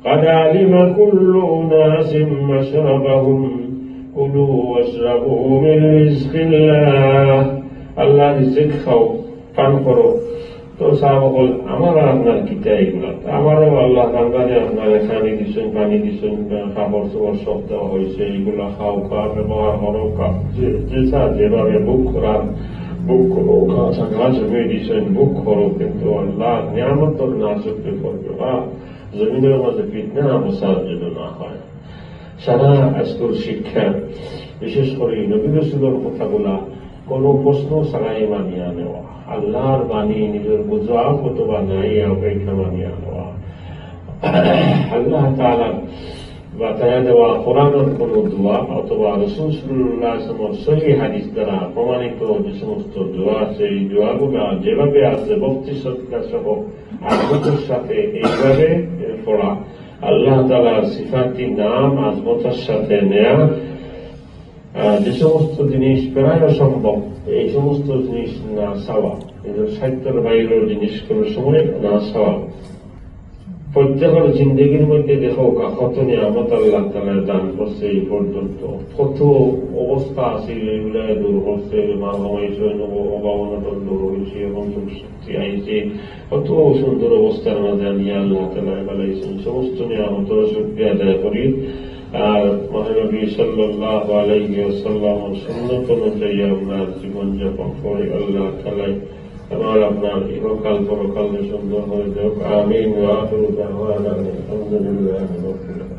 قد علم كل أناس مشربهم كلوا واشربوا من رزق الله। আল্লাহর রিজিক খাও, পান করো। তো সাহাবা বল, "আমার আর আপনার কিতা এগুলা? আমারও আল্লাহ তাআলা যে আপনার খানি দিছেন, পানি দিছেন, কাপড় চোপড় সব দেওয়া হয়েছে, এগুলা খাও খা, ব্যবহার করো খা, যে, যে যা যেভাবে ভোগ করার ভোগ করো খা, থাকা জমি দিছেন ভোগ করো, কিন্তু আল্লাহ নিয়ামতর নাশুকরি করবে না।" জমিনের মাঝে ফিতনা ফসাদ যেন না হয়। সারা আজকের শিক্ষা, বিশেষ করে নবী রাসূলের কথাগুলা কোনো প্রশ্ন ছাড়াই মানিয়া নেওয়া, আল্লাহর বাণী নিজের বুঝা অথবা নাই অপেক্ষা মানিয়া নেওয়া, আল্লাহ তাআলা বাতায়া দেওয়া কোরআনের কোনো দোয়া অথবা রাসূল সাল্লাল্লাহু আলাইহি ওয়াসাল্লামের সহি হাদিস দ্বারা প্রমাণিত যে সমস্ত দোয়া আছে, এই দোয়াগুলা যেভাবে আছে ভক্তি শ্রদ্ধা সহ আজমতের সাথে এইভাবে পড়া, আল্লাহ তাআলার সিফাতি নাম আজমতের সাথে নেয়া, আহ, যে সমস্ত জিনিস প্রায় অসম্ভব, এই সমস্ত জিনিস না চাওয়া, নিজের সাধ্যের বাইরের জিনিস কোনো সময় না চাওয়া। প্রত্যেকের জিন্দেগির মধ্যে দেখো, কত নিয়ামত আল্লাহ তাআলা দান করছে এই পর্যন্ত, কত অবস্থা আছে এইগুলা দূর করছে, বেমার কমাইছে, অভাব অনটন দূর হয়েছে, এবং শক্তি আইছে, কত সুন্দর অবস্থার মাঝে আনিয়া আল্লাহ তাআলা বানাইছেন। সমস্ত নিয়ামতের শুকরিয়া আদায় করি। আর মহানবী সাল্লাল্লাহু আলাইহি ওয়াসাল্লামের সুন্নত অনুযায়ী আমরা জীবনযাপন করি। আল্লাহ তাআলা আমার আপনার ইহকাল পরকালকে সুন্দর করে দেউক। আমিন। ওয়া আখিরু দাওয়ানা আলহামদুলিল্লাহি রাব্বিল আলামিন।